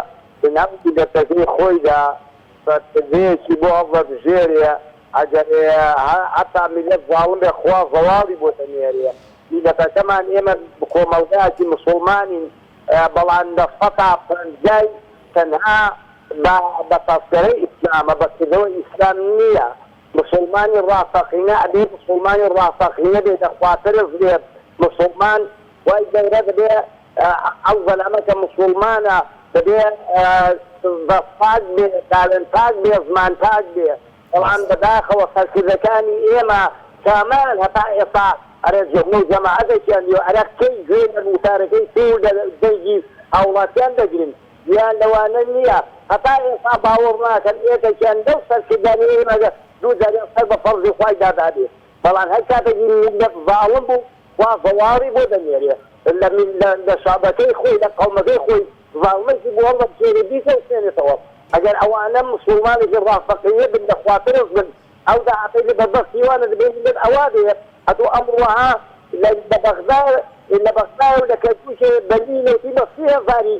لەناو میللەتەکەی خۆیدا سەرکردەیەکی بۆ هەڵدەبژێرێ ئەگەر هەتا میللەت زاڵم بێ خوا زەواڵی بۆ دەنێرێ میللەتەکەمان ئێمە کۆمەڵگایەکی مسوڵمانین بەڵام لە سەتا پەنجای تەنها بە بە تەسکەرەی ئیسلامە بە کردەوە ئیسلام نییە مسوڵمانی ڕاستەقینە ئەبێ مسوڵمانی ڕاستەقینە بێ لە خواترس بێ مسوڵمان خوای گەورە دەبێ ئەو زەلامە کە مسوڵمانە دەبێ دەست پاک بێ داوێن پاک بێ زمان پاک بێ بەڵام ڕاستە. بەداخەوە سەرکردەکانی ئێمە کامیان هەتا ئێستا ئەرێ جەمە و جەماعەتێکیان دیوە ئەرێ کەی گوێ لە وتارەکەی تۆ و لە دەنگی هاوڵاتیان دەگرن گوێیان لەوانە نییە هەتا ئێستا باوەڕ ناکەن ئێکەکیان لەو سەرکردانەی ئێمە دوو جاریان سەر بە فەرزی خوای دادابێ بەڵام هەر کاتێکی میللەت زاڵم بوو خوا زەواڵی بۆ دەنێرێ لە لە شەعبەکەی خۆی لە قەومەکەی خۆی زاڵمێکی بۆ هەڵدەبژێرێ بیچەوسێنێتەوە ئەگەر ئەوانە مسوڵمانێکی ڕاستەقینە بن لە خواترس بن ئەو داهاتەی لە بەردەستی وانە دەبێ میللەت ئەوا بێ ئەتۆ ئەمڕۆ ها لە لە بەغدا لە بەغدا و لە کەرکووکێ بەرمیلی نەوتی بە سی هەزاری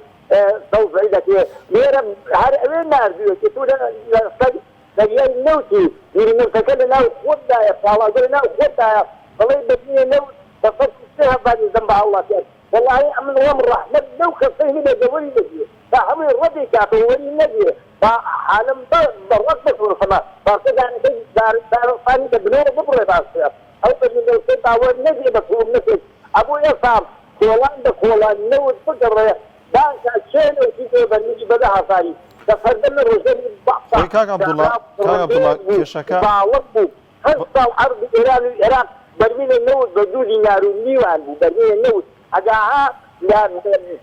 تەوزعی دەکرێ لێرە هەر ئەوێ ناردوویەتی تۆ لە لەسەر دەریای نەوتی بیری نەوتەکە لە ناو خۆتدایە پاڵاوگە لە ناو خۆتدایە بەڵێ بەرمیلێ نەوت بە 103 هەزاری دەم بە هاوڵاتیان وەڵاهی ئەمن ڕۆم ڕەحمەت لەو کەسەی نەبێ کە وەری نەگرێ با هەمووی ڕەدی کاتەوە وەری نەگرێ با حالم بە بە ڕەت بفرۆشەمە باشە دارەکەی دار دارستانی لە بنەوە ببڕێ باشترە ئەو بەرمیل نەوتەی با وەر نەگرێ بە کوڵم نەکرد ئەبوو ئێستا کۆڵان بە کۆڵان نەوت بگەڕێ بانکە کێ نەوتی بۆ بەرمیلی بە دە هەزاری لە سەردەمی ڕژێمی بەعسا خۆی کاک عەبدوڵا کابرا کاک عەبدوڵا دڕندەیەک بوو کێشەکە زاڵم بوو هەشت ساڵ عەرزی ئێران و ئێراق بەرمیلێ نەوت بە دوو دینار و نیوان بوو بەرمیلێ نەوت ئەگا ها لە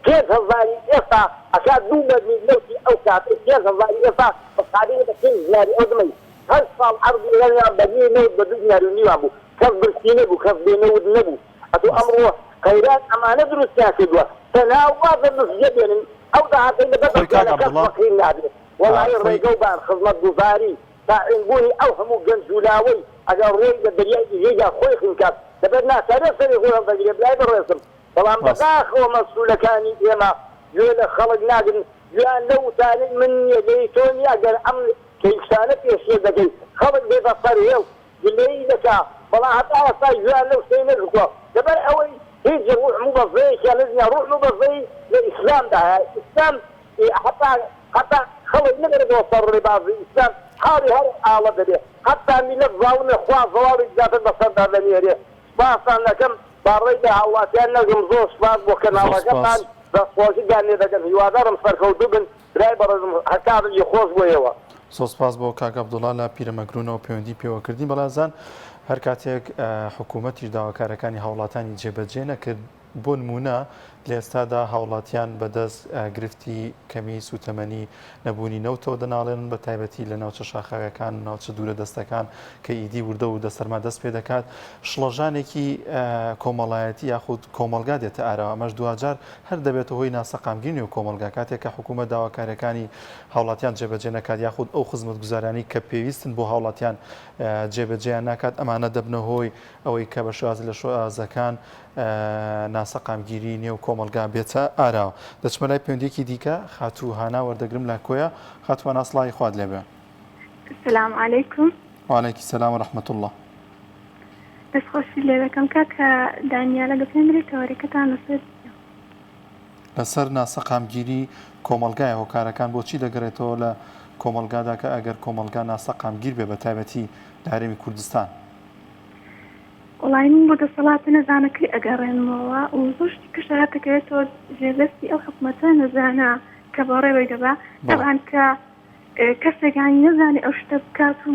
پێنج هەزاری ئێستا ئەکا دوو بەرمیل نەوتی ئەو کاتەی پێنج هەزاری ئێستا بە قابیلە بە پێنج دیناری ئەو دەمەی هەشت ساڵ عەرزی ئێران و ئێراق بەرمیلێ نەوت بە دوو دینار و نیوان بوو کەس برسی نەبوو کەس بێ نەوت نەبوو ئەتۆ ڕاستە. ئەمڕۆ قەیران ئەمانە دروستیان کردووە تەنها واز لە نسجە بێنن ئەو داهاتەی لە بەر خۆی کاک دەستیانە کەس عەبدوڵا فەقیر نابێ وەڵاهی خۆی ڕێگە و بان خزمەتگوزاری تاعین بوونی ئەو هەموو گەنج و لاوەی ئەگەر ڕۆی لە دەریای ئیژەیدا خۆی خنکات لەبەر ناچاریە سەری خۆی هەڵدەگرێ برای بەڕێزم بەڵام ڕاستە. بەداخەوە مەسئولەکانی ئێمە گوێ لە خەڵک ناگرن گوێیان لەو وتانەی من نیە لێی تۆ نیە ئەگەر ئەم کەیسانە پێشێل دەکەی خەڵک دێتە سەر هێڵ گلەیی دەکا بەڵام هەتا ئێستا گوێیان لەو شتەی نەگرتووە لەبەر ئەوەی هیچ ڕوحم و بەزەیەکیان لە دنیا ڕوحم و بەزەیی لە ئیسلامدا هەیە ئیسلام هەتا هەتا خەڵک نەگەڕێتەوە سەر ڕێبازی ئیسلام حاڵی هەر ئاڵە دەبێ هەتا میللەت زاڵمێ خوا زەواڵی زیاتر بەسەردا دەنێرێ سوپاستان دەکەم با ڕێی لە هاوڵاتیان نەگرم زۆر سوپاس بۆ زۆر کەناڵەکەتان سوپاس. دەستخۆشیتان لێ دەکەم هیوادارم سەرکەوتوو بن برای بەڕێزم هەر کاتێکی خۆش بۆ ئێوە. زۆر سپاس بۆ کاک عەبدوڵا لە پیرەمەگرونەوە پەیوەندی پێوە کردین بەڵێزان هەر کاتێک حکوومەتیش داواکارەکانی هاوڵاتانی جێبەجێ نەکرد بۆ نموونە لە ئێستادا هاوڵاتیان بەدەست گرفتی کەمی سووتەمەنی نەبوونی نەوتەوە دەناڵێنن بە تایبەتی لە ناوچە شاخاویەکان و ناوچە دوورە دەستەکان کە ئیدی وردە وردە سەرما دەست پێ دەکات شڵەژانێکی کۆمەڵایەتی یاخود کۆمەڵگا دێتە ئاراوە ئەمەش دواجار هەر دەبێتە هۆی ناسەقامگیری نێو کۆمەڵگا کاتێک کە حکوومەت داواکارییەکانی هاوڵاتیان جێبەجێ نەکات یاخود ئەو خزمەتگوزاریانەی کە پێویستن بۆ هاوڵاتیان جێبەجێیان ناکات ئەمانە دەبنە هۆی ئەوەی کە بە شێوازێک لە شێوازەکان ناسەقامگیری نێو کۆمەڵگا بێتە ئاراوە. دەچمە لای پەیوەندییەکی دیکە خاتوو هانا وەردەگرم لە کۆیە. خاتوو هانا سڵاوی خوات لێ بێ. سلام علیکم. وعلیکی سلام و رحمە اللە. دەستخۆشی لێ دەکەم کاکە دانیال ئەگەر پێم بلێی تەوەرەکەتان لەسەر چیە؟ لەسەر ناسەقامگیری کۆمەڵگایە هۆکارەکان بۆچی دەگەرێتەوە لە کۆمەڵگادا کە ئەگەر کۆمەڵگا ناسەقامگیر بێ بە تایبەتی لە هەرێمی کوردستان؟ وەڵایی من بۆ دەسەڵاتە نەزانەکەی ئەگەڕێنمەوە و زۆر شتی کەش هاتەکەوێتەوە ژێردەستی ئەو حکومەتە نەزانە کە بەڕێوەی دەبا تەبعەن کە کەسێک یانی نەزانێ ئەو شتە بکات و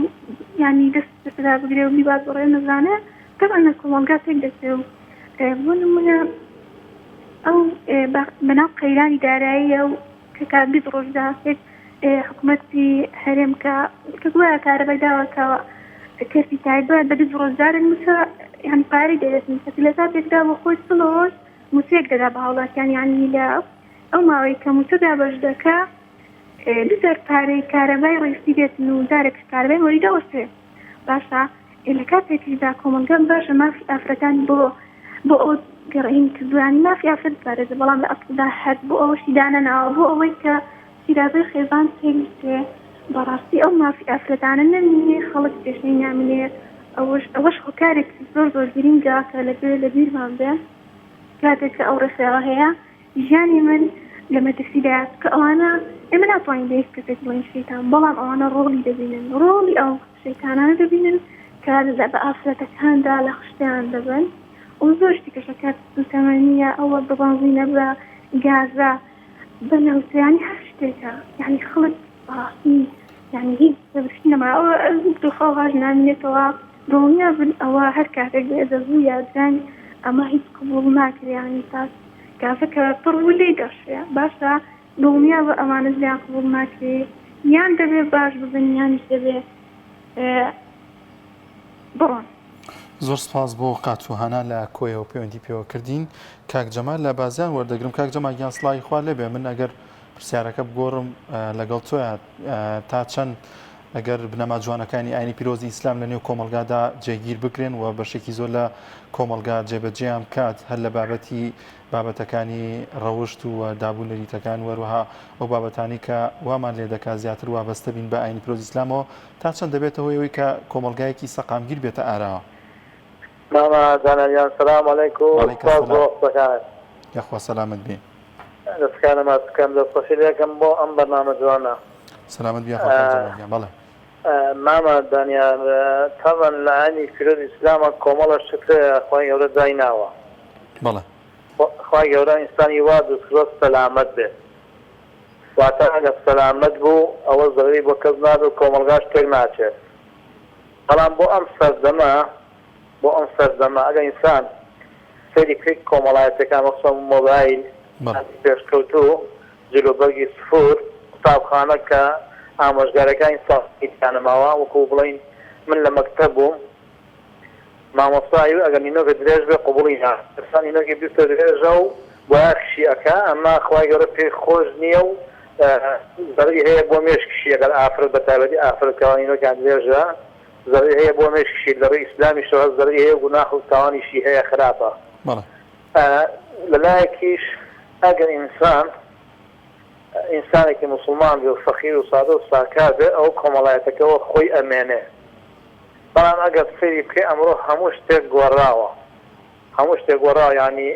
یانی دەست بەسەرا بگرێ و بیبات بەڕێ نەزانێ تەبعەن لە کۆمەڵگا تێک دەچێ و بۆ نمونە ئەو بەناو قەیرانی داراییە و کە تا 20 ڕۆژ داهاتێک حکوومەتی هەرێم کە کە گوایە کارەبای داوەتەوە کەسی تایبەت بە 20 ڕۆژ جارێک مووچە یان پارەی دەدەن کەچی لە کاتێکدا بۆ خۆی چڵ ڕۆژ مووچەیەک دەدا بە هاوڵاتیان یانی لە ئەو ماوەی کە مووچە دابەش دەکا دوو جار پارەی کارەبای ڕیسی دێتن و جارێکش کارەبای مۆری دەوەستێ باشە لە کاتێکیشدا کۆمەڵگە باشە مافی ئافرەتان بۆ بۆ ئەو گەڕین کردووە یانی مافی ئافرەت بپارێزێ بەڵام لە ئەسڵدا هەر بۆ ئەوەشی دانەناوە بۆ ئەوەی کە شیرازەی خێزان تێک بچێ بەڕاستی ئەو مافی ئافرەتانە نەمینێ خەڵک کێشەی نامینێ ئەوەش ئەوەش هۆکارێکی زۆر زۆر گرینگە کە لەبێ لەبیرمان بێ کاتێک کە ئەو ڕێکخراوە هەیە ژیانی من لە مەترسیدایە چونکە ئەوانە ئێمە ناتوانین بە هیچ کەسێک بڵێین شەیتان بەڵام ئەوانە ڕۆڵی دەبینن ڕۆڵی ئەو شەیتانانە دەبینن کە بە ئافرەتەکاندا لە خشتەیان دەبەن و زۆر شتی کەشە کات سوتەمەنیە ئەوە بە بەنزینە بە گازە بە نەوتە یانی هەر شتێکە یانی خەڵک بەڕاستی یانی هیچ سەبرشی نەما ئەوە دڵخوا هاش نامینێتەوە دڵنیا بن ئەوە هەر کاتێک بێ دەزوو یا درەنگ ئەمە هیچ قبوڵ ناکرێ یانی تا کافە کە پڕ بوو لێی دەڕشێ باشە دڵنیا بە ئەمانەش لێیان قبوڵ ناکرێ یان دەبێ باش ببن یانیش دەبێ بڕۆن. زۆر سپاس بۆ قاتوو هانا لە کۆیەوە پەیوەندی پێوە کردین. کاک جەمال لە بازیان وەردەگرم. کاک جەمال گیان سڵاوی خوا لێبێ. من ئەگەر پرسیارەکە بگۆڕم لەگەڵ تۆیا تا چەند ئەگەر بنەما جوانەکانی ئاینی پیرۆزی ئیسلام لە نێو کۆمەڵگادا جێگیر بکرێن و بەشێکی زۆر لە کۆمەڵگا جێبەجێیان بکات هەر لە بابەتی بابەتەکانی ڕەوشت و داب و نەریتەکان وەروەها ئەو بابەتانی کە وامان لێ دەکات زیاتر وابەستە بین بە ئاینی پیرۆزی ئیسلامەوە تا چەند دەبێتە هۆی ئەوەی کە کۆمەڵگایەکی سەقامگیر بێتە ئاراوە؟ مامە دانا گیان سلام علیکم وعلیک سپاس بۆ السلام قسەکانت. یاخوا سەلامەت بی. دەستەکانت ماچ بکەم دەستخۆشی لێکەم بۆ ئەم بەرنامە جوانە. سەلامەت بی یاخوا کاک جەمال گیان بەڵێ. مامە دانیار تەبعەن لە ئاینی پیرۆزی ئیسلامە کۆمەڵە شت هەیە خوای گەورە دایناوە. بەڵێ. خوای گەورە ئینسانی وا دروست کردوە سەلامەت بێت واتە ئەگەر سەلامەت بوو ئەوە زەرەری بۆ کەس نابێت و کۆمەڵگاش تێک ناچێت بەڵام بۆ ئەم سەردەمە بۆ ئەم سەردەمە ئەگەر ئینسان سەیری بکەیت کۆمەڵایەتیەکان وەک چۆن مۆبایل بەڵێ. پێشکەوتوو جلوبەرگی سفور قوتابخانە کە ئامۆژگاریەکانی ساڵی تیا نەماوە وەکو بڵێین من لە مەکتەب بووم مامۆستای ئەگەر نینۆکت درێژ بێ قبوڵی نا ئێستا نینۆکی بیستە درێژە و بۆیاخیشی ئەکا ئەمە خوای گەورە پێی خۆش نییە و زەرەری هەیە بۆ مێشکشی ئەگەر ئافرەت بە تایبەتی ئافرەت کەوا نینۆکیان درێژە زەرەری هەیە بۆ مێشکشی لە ڕووی ئیسلامیشەوە زەرەری هەیە و گوناح و تاوانیشی هەیە خراپە بەڵێ. لە لایەکیش ئەگەر ئینسان ئینسانێکی موسڵمان بێ و فەقیر و سادە و ساکار بێ ئەوە کۆمەڵایەتەکەوە خۆی ئەمێنێ بەڵام ئەگەر سەیری بکەی ئەمڕۆ هەموو شتێک گۆڕاوە هەموو شتێک گۆڕاوە یانی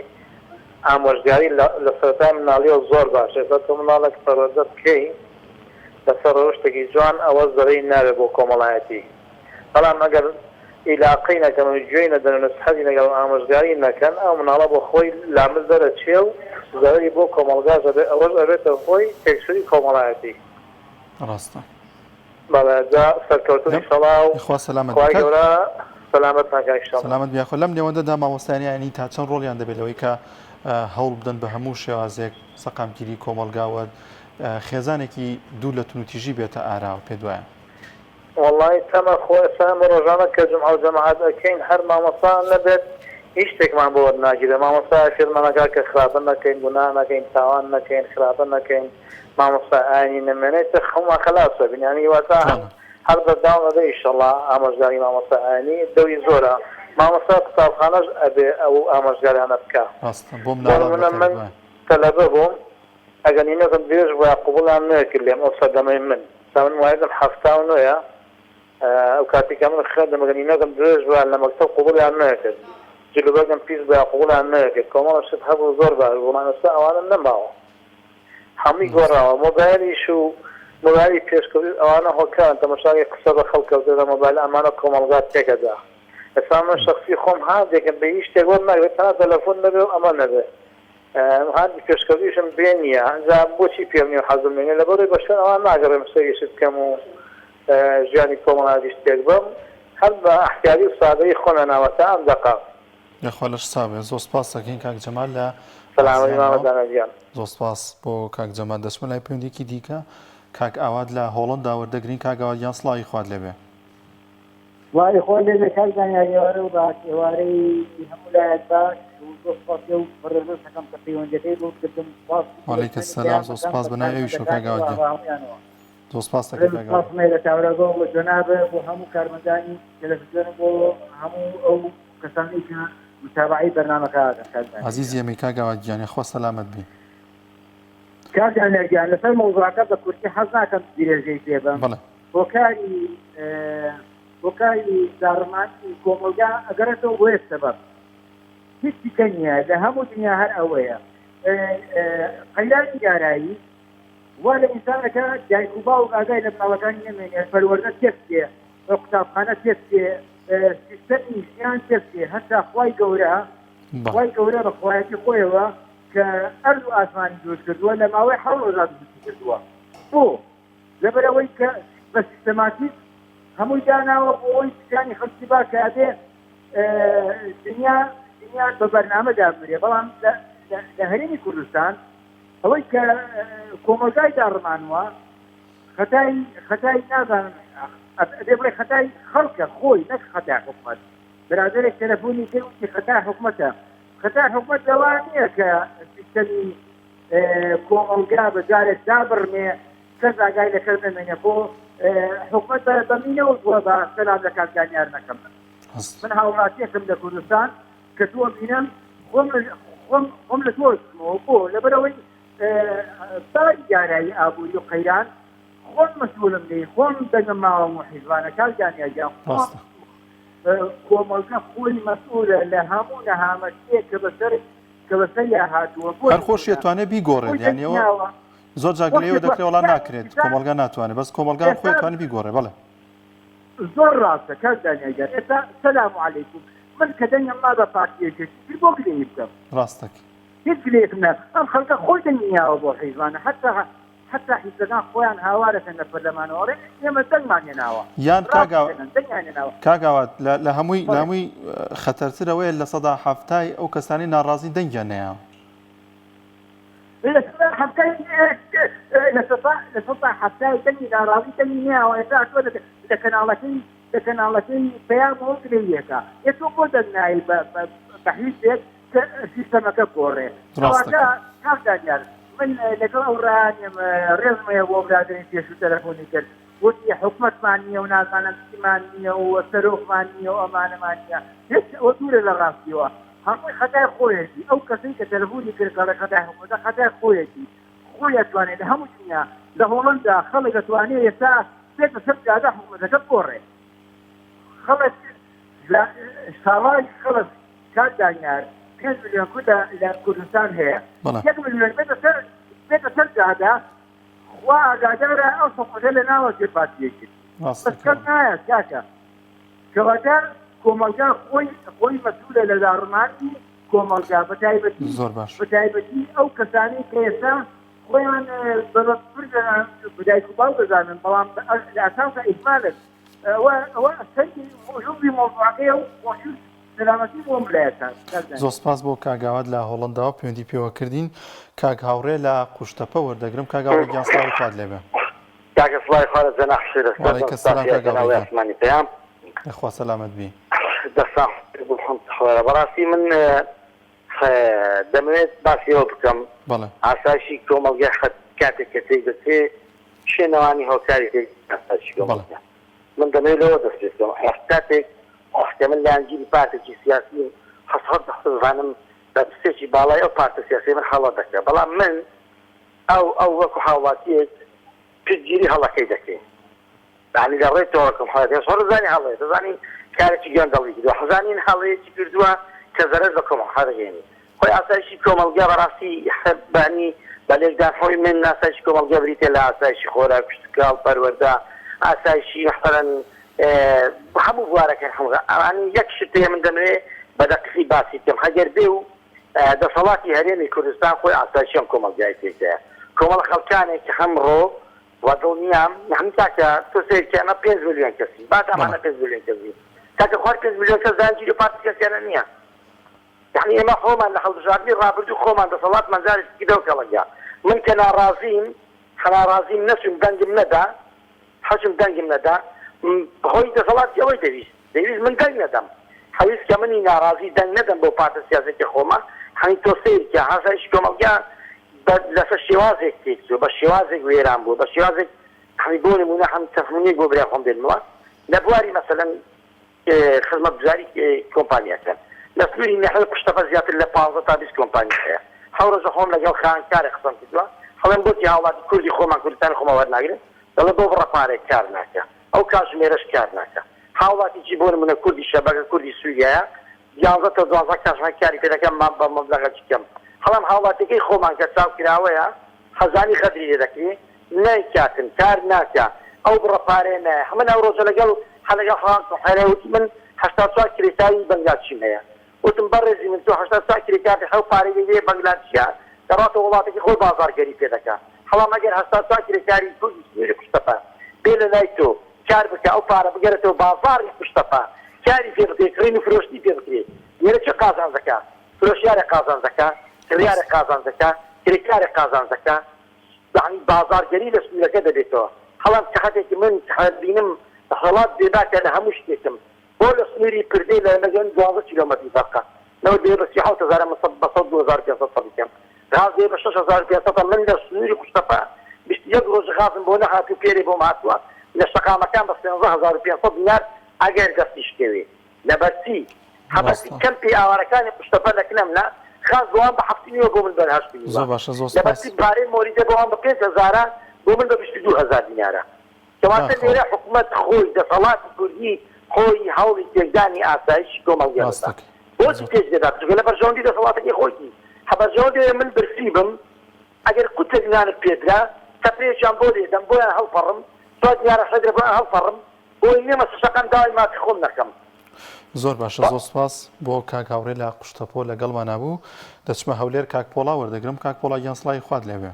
ئامۆژگاری لە سەرەتای مناڵیەوە زۆر باشە ئێستا تۆ مناڵێک پەروەردە بکەی لەسەر ڕەوشتێکی جوان ئەوە زەرەری نابێت بۆ کۆمەڵایەتی بەڵام ئەگەر ئیلاقەی نەکەن و گوێی نەدەن و نەسحەتی نەکەن و ئامۆژگاری نەکەن ئەو مناڵە بۆ خۆی لامل دەرەچێ و زەرەری بۆ کۆمەڵگاش ئەبێت ئەوەش ئەبێتە هۆی تێکچوونی کۆمەڵایەتی. ڕاستە. بەڵێ جا سەرکەوتن لەم ئیشەڵا و یخوا سەلامەت بی خوای کاک گەورە سەلامەتمان کا ئیشەڵا. سەلامەت بی یاخوا لەم نێوەندەدا مامۆستایانی ئاینی تا چەند ڕۆڵیان دەبێت لەوەی کە هەوڵ بدەن بە هەموو شێوازێک سەقامگیری کۆمەڵگا و خێزانێکی دوور لە توندوتیژی بێتە ئاراوە پێت وایە؟ وەڵای تەمە خۆ ئێستا ئێمە ڕۆژانە کە جومعە و جەماعەت ئەکەین هەر مامۆستا نەبێت هیچ شتێکمان بۆ وەرناگیرێ مامۆستا فێرمان ئەکا کە خراپە نەکەین گوناه نەکەین تاوان نەکەین خراپە نەکەین مامۆستا ئاینی نەمێنێ ئیتر خەممان خەلاس ئەبین یانی واتا جوانە. هەر بەردەوام ئەبێ ئیشەڵا ئامۆژگاری مامۆستا ئاینی دەوری زۆرە مامۆستای قوتابخانەش ئەبێ ئەو ئامۆژگاریانە بکا ڕاستە بۆ بۆ مناڵان نمونە بەتایبەت من وایە. تەلەبە بووم ئەگەر نینۆکم درێژ بوایە قبوڵیان نەکرد لێم ئەو سەردەمەی من سا من موالید 79 یە. ئەو کاتەی کە من خوێندم ئەگەر نینۆکم درێژ بوایە لە مەکتەب قبوڵیان نەکرد، جلوبەرگم پیس بوایە قبوڵیان نەکرد، کۆمەڵە شت هەبوو زۆر باش بوو، بەڵام ئێستا ئەوانە نەماوە، هەمووی گۆڕاوە، مۆبایلیش و مۆبایلی پێشکەوتوو ئەوانە هۆکارن، تەماشاکەی قسە بە خەڵک کەوتووە لە مۆبایل ئەمانە کۆمەڵگا تێکەدا، ئێستا من شەخسی خۆم هاندێکم بە هیچ شتێک وەرناگرێت تەنها تەلەفۆن نەبێ و ئەمە نەبێ. هاندی پێشکەوتویشم پێ نییە ئینجا بۆچی پێم نییە و حەزم لێ نییە لەبەرئەوەی بە شوێن ئەوان ناگەڕێم سەیری شت بکەم و ژیانی کۆمەڵایەتیش تێک بەم هەر بە ئەحکاری و سادەیی خۆمیان ناوە تا ئەم دەقە. یاخوا لەش ساغ بێ. زۆر سپاس دەکەین کاک جەمال لە سەلامەتی مامە بازیانەوە. دانا گیان. زۆر سپاس بۆ کاک جەمال. دەچمە لای پەیوەندیەکی دیکە کاک ئاوات لە هۆڵەندا وەردەگرین. کاک ئاوات گیان سڵاوی خوات لێبێ. سڵاوی خۆت لێبێ کاک زانیار ئێوارە و باش ئێوارەی هەموو لایەک باش و زۆر سوپاسی ئەو بەڕێزەش دەکەم کە پەیوەندیەکەی بۆ کردم سوپاس وعلیک تەلەفۆنی السلام زۆر پەیامەکان سوپاس بە بە ناوی ئەویشەوە کاک کارمەندەکانی ئاوات و گیان بە هەموویانەوە زۆر سوپاس دەکەین ڕێز و کاک ئاوات سوپاسم هەیە لە کاورا بۆ جەنابت بۆ هەموو کارمەندانی تەلەفزیۆن و بۆ هەموو ئەو کەسانەی کە متابەعەی بەرنامەکە ئەکەن کاک زانیار ئازیزی گیان. ئێمەی کاک ئاوات گیان یاخوا سەلامەت بی. کاک زانیار گیان لەسەر مەوزوعەکە بە کورتی حەز ناکەم درێژەی پێ بەم بەڵێ. هۆکاری هۆکاری داڕمانی کۆمەڵگا ئەگەڕێتەوە بۆ یەک سەبەب هیچ دیکە نییە لە هەموو دنیا هەر ئەوەیە قەیرانی دارایی وا لە ئینسانەکە دایک و باوک ئاگای لە مناڵەکانی نەمێنێ پەروەردە تێک بچێ قوتابخانە تێک بچێ سیستەمی ژیان تێک بچێ هەتا خوای گەورە خوای گەورە بە خوایەتی خۆیەوە کە ئەرز و ئاسمانی دروست کردووە لە ماوەی حەوت ڕۆژا دروستی کردووە بۆ لەبەرئەوەی کە بە سیستەماتیک هەمووی داناوە بۆ ئەوەی ژیانی خەڵکی باش کە ئەبێ دنیا دنیا بە بەرنامە دابنرێ بەڵام لە هەرێمی کوردستان ئەوەی کە کۆمەڵگای داڕمانوە خەتای خەتای نازانم ئەبێ بڵێ خەتای خەڵکە خۆی نەک خەتای حکومەت برادێک تەلەفۆنی کرد وتی خەتای حکومەتە خەتای حکومەت لەوە نییە کە سیستەمی کۆمەڵگا بە جارێک دابڕمێ کەس ئاگای لە کەس نەمێنێ خۆ حکومەت بە بەمی نەوتووە بە سەلام لە کاک دانیار نەکەم من هاوڵاتیەکم لە کوردستان کە تۆ بینم خۆم خۆم خۆم لە تۆ بۆ لەبەرەوەی باری دارایی ئابووری و قەیران خۆم مەسئولم لێی خۆم دەنگم ماوە و حیزبانە کاک دانیار گیان خۆم کۆمەڵگە خۆی مەسئولە لە هەموو نەهامەتیەک کە بەسەر کە بەسەریا هاتووە بۆ هەر خۆشی نموونە ئەتوانێ بیگۆڕێت خۆی یانی دەنگی ئەوە ناوە زۆر جار خۆشی گلەیەوە ئەتوانێت دەکرێت وەڵا یانی ناکرێت ئینسان کۆمەڵگا ناتوانێت بەس کۆمەڵگا خۆی ئێستا ئەتوانێت بیگۆڕێ بەڵێ زۆر ڕاستە کاک دانیال گیان ئێستا سەلام عەلەیکوم من کە دەنگم ما بە پارتی یەکێتی تر بۆ گلەیی بکەم ڕاستەکی هیچ گلەیەکم نا ئەم خەڵکە خۆی دەنگی ناوە بۆ حیزبانە حەتا حەتا حیزبەکان خۆیان هاوارەکەن لە پەرلەمانەوە ئەڵێن ئێمە دەنگمان هێناوە یان کاک ڕاستی دەکەن دەنگیان هێناوە کاک ئاوات لە لە هەمووی لە بەڵێ هەمووی خەتەرتر ئەوەیە لە سەدا حەفتای ئەو کەسانەی ناڕازین دەنگیان نەیاوە. لە سەدا حەفتای لە سەدا لە سەدا حەفتای دەنگی ناڕازی دەنگی نەیاوە ئێستا تۆ لە لە کەناڵەکەی لە کەناڵەکەی پەیامەوە گلەییەکە ئێ تۆ بۆ دەنگ نایی بە بە بە حیزبێک کە سیستەمەکە بگۆڕێ ڕاست کەواتە دەکەی. کاک دانیار من لەگەڵ ئەو ڕایە نیم ڕێزم هەیە بۆ برادەری پێشوو تەلەفۆنی کرد وتی حکومەتمان نییە و نازانم چیمان نییە و سەرۆکمان نییە و ئەمانەمان نییە هیچ ئەوە دوورە لە ڕاستیەوە هەمووی خەتای خۆیەتی ئەو کەسەی کە تەلەفۆنی کرد دەڵێ خەتای حکومەتە خەتای خۆیەتی خۆی ئەتوانێت لە هەموو دنیا لە هۆڵەندا خەڵک ئەتوانێ ئێستا بێتە سەر جادە حکومەتەکە بگۆڕێ خەڵک لە ساڵانی خەڵک کاک دانیار پێنج ملیۆن کورد لە کوردستان هەیە بەڵێ. یەک ملیۆن بێتە سەر بێتە سەر جادە خوا ئاگادارە ئەو حکومەتە لە ناوە چێ پارتی یەکێتی ڕاست بەس دەکەی کەس وەڵا. نایەت کاکە کەواتە کۆمەڵگا خۆی خۆی مەسئولە لە داڕمانی کۆمەڵگا بە تایبەتی زۆر باش. بە تایبەتی ئەو کەسانەی کە ئێستا خۆیان بە بەرپرس دەزانن بە دایک و باوک دەزانن بەڵام لە ئەساسا ئیهمالن ئەوە ئەوە سەری لوبی مەوزوعەکەیە و خۆشی و سەلامەتی بۆ ملایەتان کاک دانیال. زۆر سپاس بۆ کاک ئاوات لە هۆڵەنداوە پەیوەندی پێوە کردین. کاک هاوڕێ لە قوشتەپە وەردەگرم. کاک هاوڕێ گیان سڵاوی خوات لێ بێ. کاکە سڵاوی خوا لە جەناح شێرە سەردەم وعلیک السلام ستافی کاک هاوڕێ کەناڵی گیان. ئاسمانی پەیام. یاخوا سەلامەت بی. دەستان خۆش بۆ حەمد خوێرە بەڕاستی من دەمەوێت باسی ئەوە بکەم بەڵێ. ئاسایشی کۆمەڵگای خەت کاتێک کە تێک دەچێ شوێنەوانی هۆکاری تێک ئاسایشی بەڵێ. کۆمەڵگا من دەمەوێت لەوە دەست پێ بکەم کاتێک کە من لایەنگیری پارتێکی سیاسیم حەسەد دەزانم بەرپرسێکی باڵای ئەو پارتە سیاسیە من هەڵە دەکا بەڵام من ئەو ئەو وەکو هاوڵاتیەک پشتگیری هەڵەکەی دەکەین. یانی لە ڕێی تۆڕە کۆمەڵایەتیەکان خۆ دەزانی هەڵەیە دەزانی کارێکی گەندەڵی کردووە حەزانین هەڵەیەکی کردووە کە زەرەر بە کۆمەڵگا دەگەیەنێ خۆی ئاسایشی کۆمەڵگا بەڕاستی بانی بە لێکدانحۆی من ئاسایشی کۆمەڵگا بریتیە لە ئاسایشی خۆراک کشتوکاڵ پەروەردە ئاسایشی مەسەلەن هەموو بوارەکان هەموو ئەوانی یەک شت هەیە من دەمەوێ بە دەقیقی باسی بکەم ئەگەر بێ و دەسەڵاتی هەرێمی کوردستان خۆی ئاسایشی ئەم کۆمەڵگای تێکدایە کۆمەڵە خەڵکانێک کە ئەمڕۆ وە دڵنیام یەعنی کاکە تۆ سەیر کە ئەمە پێنج ملیۆن کەسین با ئەمانە پێنج ملیۆن کەس بین کاکە خوار پێنج ملیۆن کەس دانگیری پارتی کەسیانە نییە یەعنی ئێمە خۆمان لە هەڵبژاردنی ڕابردوو خۆمان دەسەڵاتمان جارێکی کردەوە کەڵەگا من کە ناڕازیم ناڕازیم نەچووم دەنگم نەدا حەچم دەنگم نەدا خۆی دەسەڵاتی ئەوەی دەویست دەیویست من دەنگ نەدەم حەویست کە منی ناڕازی دەنگ نەدەم بۆ پارتە سیاسەکە خۆمە حەنی تۆ سەیر کە ئاسایشی کۆمەڵگا بە لەسەر شێوازێک تێک چووە بە شێوازێک وێران بووە بە شێوازێک حەنی بۆ نموونە حەنی چەند نموونەیەک بۆ برای خۆم دێنمەوە لە بواری مەسەلەن خزمەتگوزاری کۆمپانیاکان لە سنووری نەحوی قوشتەپە زیاتر لە 15 تا 20 کۆمپانیا هەیە هەو ڕۆژە خۆم لەگەڵ خان کارێک قسەم کردووە هەڵێم بۆچی هاوڵاتی کوردی خۆمان کوردستانی خۆمان وەرناگرن دەڵێ بۆ بڕە پارێک کار ناکا ئەو کاتژمێرەش کار ناکا هاوڵاتیی بۆ نمونە کوردی شەبەکە کوردی سوریایە یانزە تا دوانزە کاتژمێر کاری پێ دەکەم مام بە مەبلەغەکی کەم هەڵام هاوڵاتیەکەی خۆمان کە چاو کراوەیە خەزانی غەدری لێ دەکرێ نایکاتن کار ناکا ئەو بڕە پارەیە نایە من ئەو ڕۆژە لەگەڵ هەر لەگەڵ حەڵام حەیرە وتی من 84 کرێکاری بەنگالچیم هەیە وتم بەڕێزی من تۆ 84 کرێکار ئەو پارەی دەیدەیە بەنگلادشیا دەڕاتەوە وڵاتەکەی خۆی بازاڕگەری پێ دەکا هەڵام ئەگەر 84 کرێکاری کوردی سنووری قوشتەپە بێ لە لای تۆ کار بکا ئەو پارە بگەرێتەوە بازاڕی قوشتەپە کاری پێ بکرێ کڕین و فرۆشتنی پێ بکرێ لێرە کێ قازانج دەکا فرۆشیارێک قازانج دەکا کڕیارێک قازانج دەکا کرێکارێک قازانج دەکا یەعنی بازاڕگەری لە سنوورەکە دەبێتەوە هەڵام کاتێک من بینم دەسەڵات بێباکە لە هەموو شتێکم بۆ لە سنووری پردێ لە مەگەن 12 کیلۆمەتری فەرقە نەوت دەیە بە 37 هەزارە من بە 102 500 سەدی کەم غاز دەیە بە 6500 من لە سنووری قوشتەپە 21 ڕۆژ غازم بۆ نەهات و پێرێ بۆم هاتووە لە شەقامەکان بە 13500 دینار ئەگەر دەستیش کەوێ لەبەر چی هەبەسی ڕاستە. کەمپی ئاوارەکانی قوشتەپە لە کنەمنا خاس بۆ ئەوان بە حەفت نیوە بۆ من بە هەشت نیوە زۆر باشە زۆر لەبەر سپاس. چی پارەی مۆلیدە بۆ ئەوان بە پێنج هەزارە بۆ من بە 22 هەزار دینارە کەواتە بەداخەوە. لێرە حکومەت خۆی دەسەڵاتی کوردی خۆی هەوڵی تێکدانی ئاسایشی کۆمەڵگە ڕاست دەدا دەکەی. بۆچی زۆر. تێک دەدا چونکە لە بەرژەوەندی دەسەڵاتەکەی خۆیتی هە بەرژەوەندی ئەوەیە من برسی بم ئەگەر قوتێک نانت پێدرا تەپێکیان بۆ لێدەم بۆیان هەڵپەڕم چوار دینارە حەدرە بۆیان هەڵپەڕم بۆی نیە مەسە شەقام داوای مافی خۆم نەکەم. زۆر باشە زۆر سپاس بۆ کاک هاوڕێ لە قوشتەپۆ لەگەڵمانا بوو دەچمە هەولێر کاک پۆڵا وەردەگرم کاک پۆڵا گیان سڵاوی خوات لێبێ.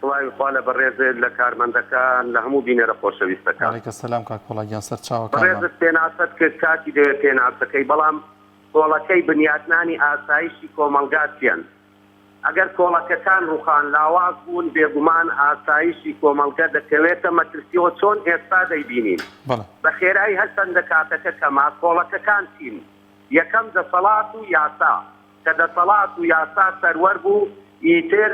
سڵاوی خوا لە بەڕێزت لە کارمەندەکان لە هەموو بینەرە خۆشەویستەکان. وعلیک السلام کاک پۆڵا گیان سەرچاوەکانمان. بەڕێزت پێناسەت کرد کاتی دەوێت پێناسەکەی بەڵام کۆڵەکەی بنیاتنانی ئاسایشی کۆمەڵگا چیەن؟ ئەگەر کۆڵەکەکان ڕوخان، لاواز بوون، بێگومان ئاسایشی کۆمەڵگە دەکەوێتە مەترسیەوە چۆن ئێستا دەیبینین. بەڵێ. بە خێرایی هەرچەندە کاتەکە کەمە، کۆڵەکەکان چین؟ یەکەم دەسەڵات و یاسا، کە دەسەڵات و یاسا سەروەر بوو ئیتر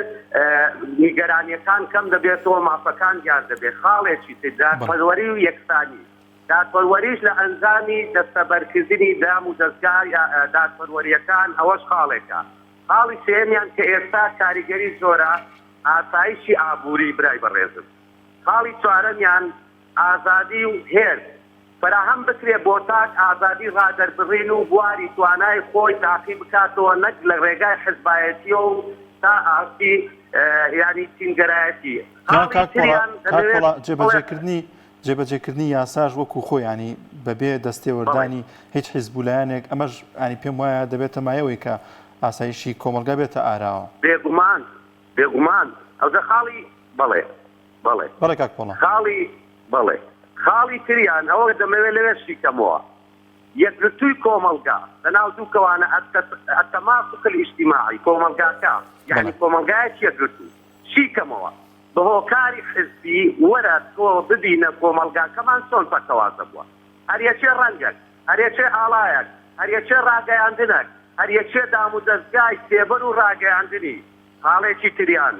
نیگەرانیەکان کەم دەبێتەوە، مافەکان دیار دەبێت. خاڵێکی تر بەڵێ. دادپەروەری و یەکسانی، دادپەروەریش لە ئەنجامی دەستەبەرکردنی دام و دەزگا دادپەروەریەکان ئەوەش خاڵێکە. خاڵی سێیەمیان کە ئێستا کاریگەری زۆرە ئاسایشی ئابووری برای بەڕێزم. خاڵی چوارەمیان ئازادی و هێز فەراهەم بکرێ بۆ تاک ئازادی ڕادەربڕین و بواری توانای خۆی تاقی بکاتەوە نەک لە ڕێگای حزبایەتیەوە و تا ئاستی یانی چینگەرایەتی. یان خاڵی کاک پۆڵا تریان کاک دەمەوێت پۆڵا بڵێم. جێبەجێکردنی جێبەجێکردنی یاساش وەکو خۆی یانی بەبێ بەڵێ. دەستێوەردانی هیچ حیزب و لایەنێک ئەمەش یانی پێم وایە دەبێتە مایەوەی کە ئاسایشی کۆمەڵگا بێتە ئاراوە. بێگومان بێگومان ئەوجا خاڵی بەڵێ بەڵێ. بەڵێ کاک پۆڵا. خاڵی بەڵێ خاڵی تریان ئەوە دەمەوێت لەوێ شیکەمەوە یەکگرتووی کۆمەڵگا لەناو دوو کەوانە التماسک الاجتماعی کۆمەڵگاکە یانی بەڵێ. کۆمەڵگایەکی یەکگرتوو شیکەمەوە بە هۆکاری حزبی وەرە تۆ ببینە کۆمەڵگاکەمان چۆن پەرتەوازە بووە هەریەکێ ڕەنگەک هەریەکێ ئاڵایەک هەریەکێ ڕاگەیاندنەک هەریەکێ دامودەزگای سێبەر و ڕاگەیاندنی خاڵێکی تریان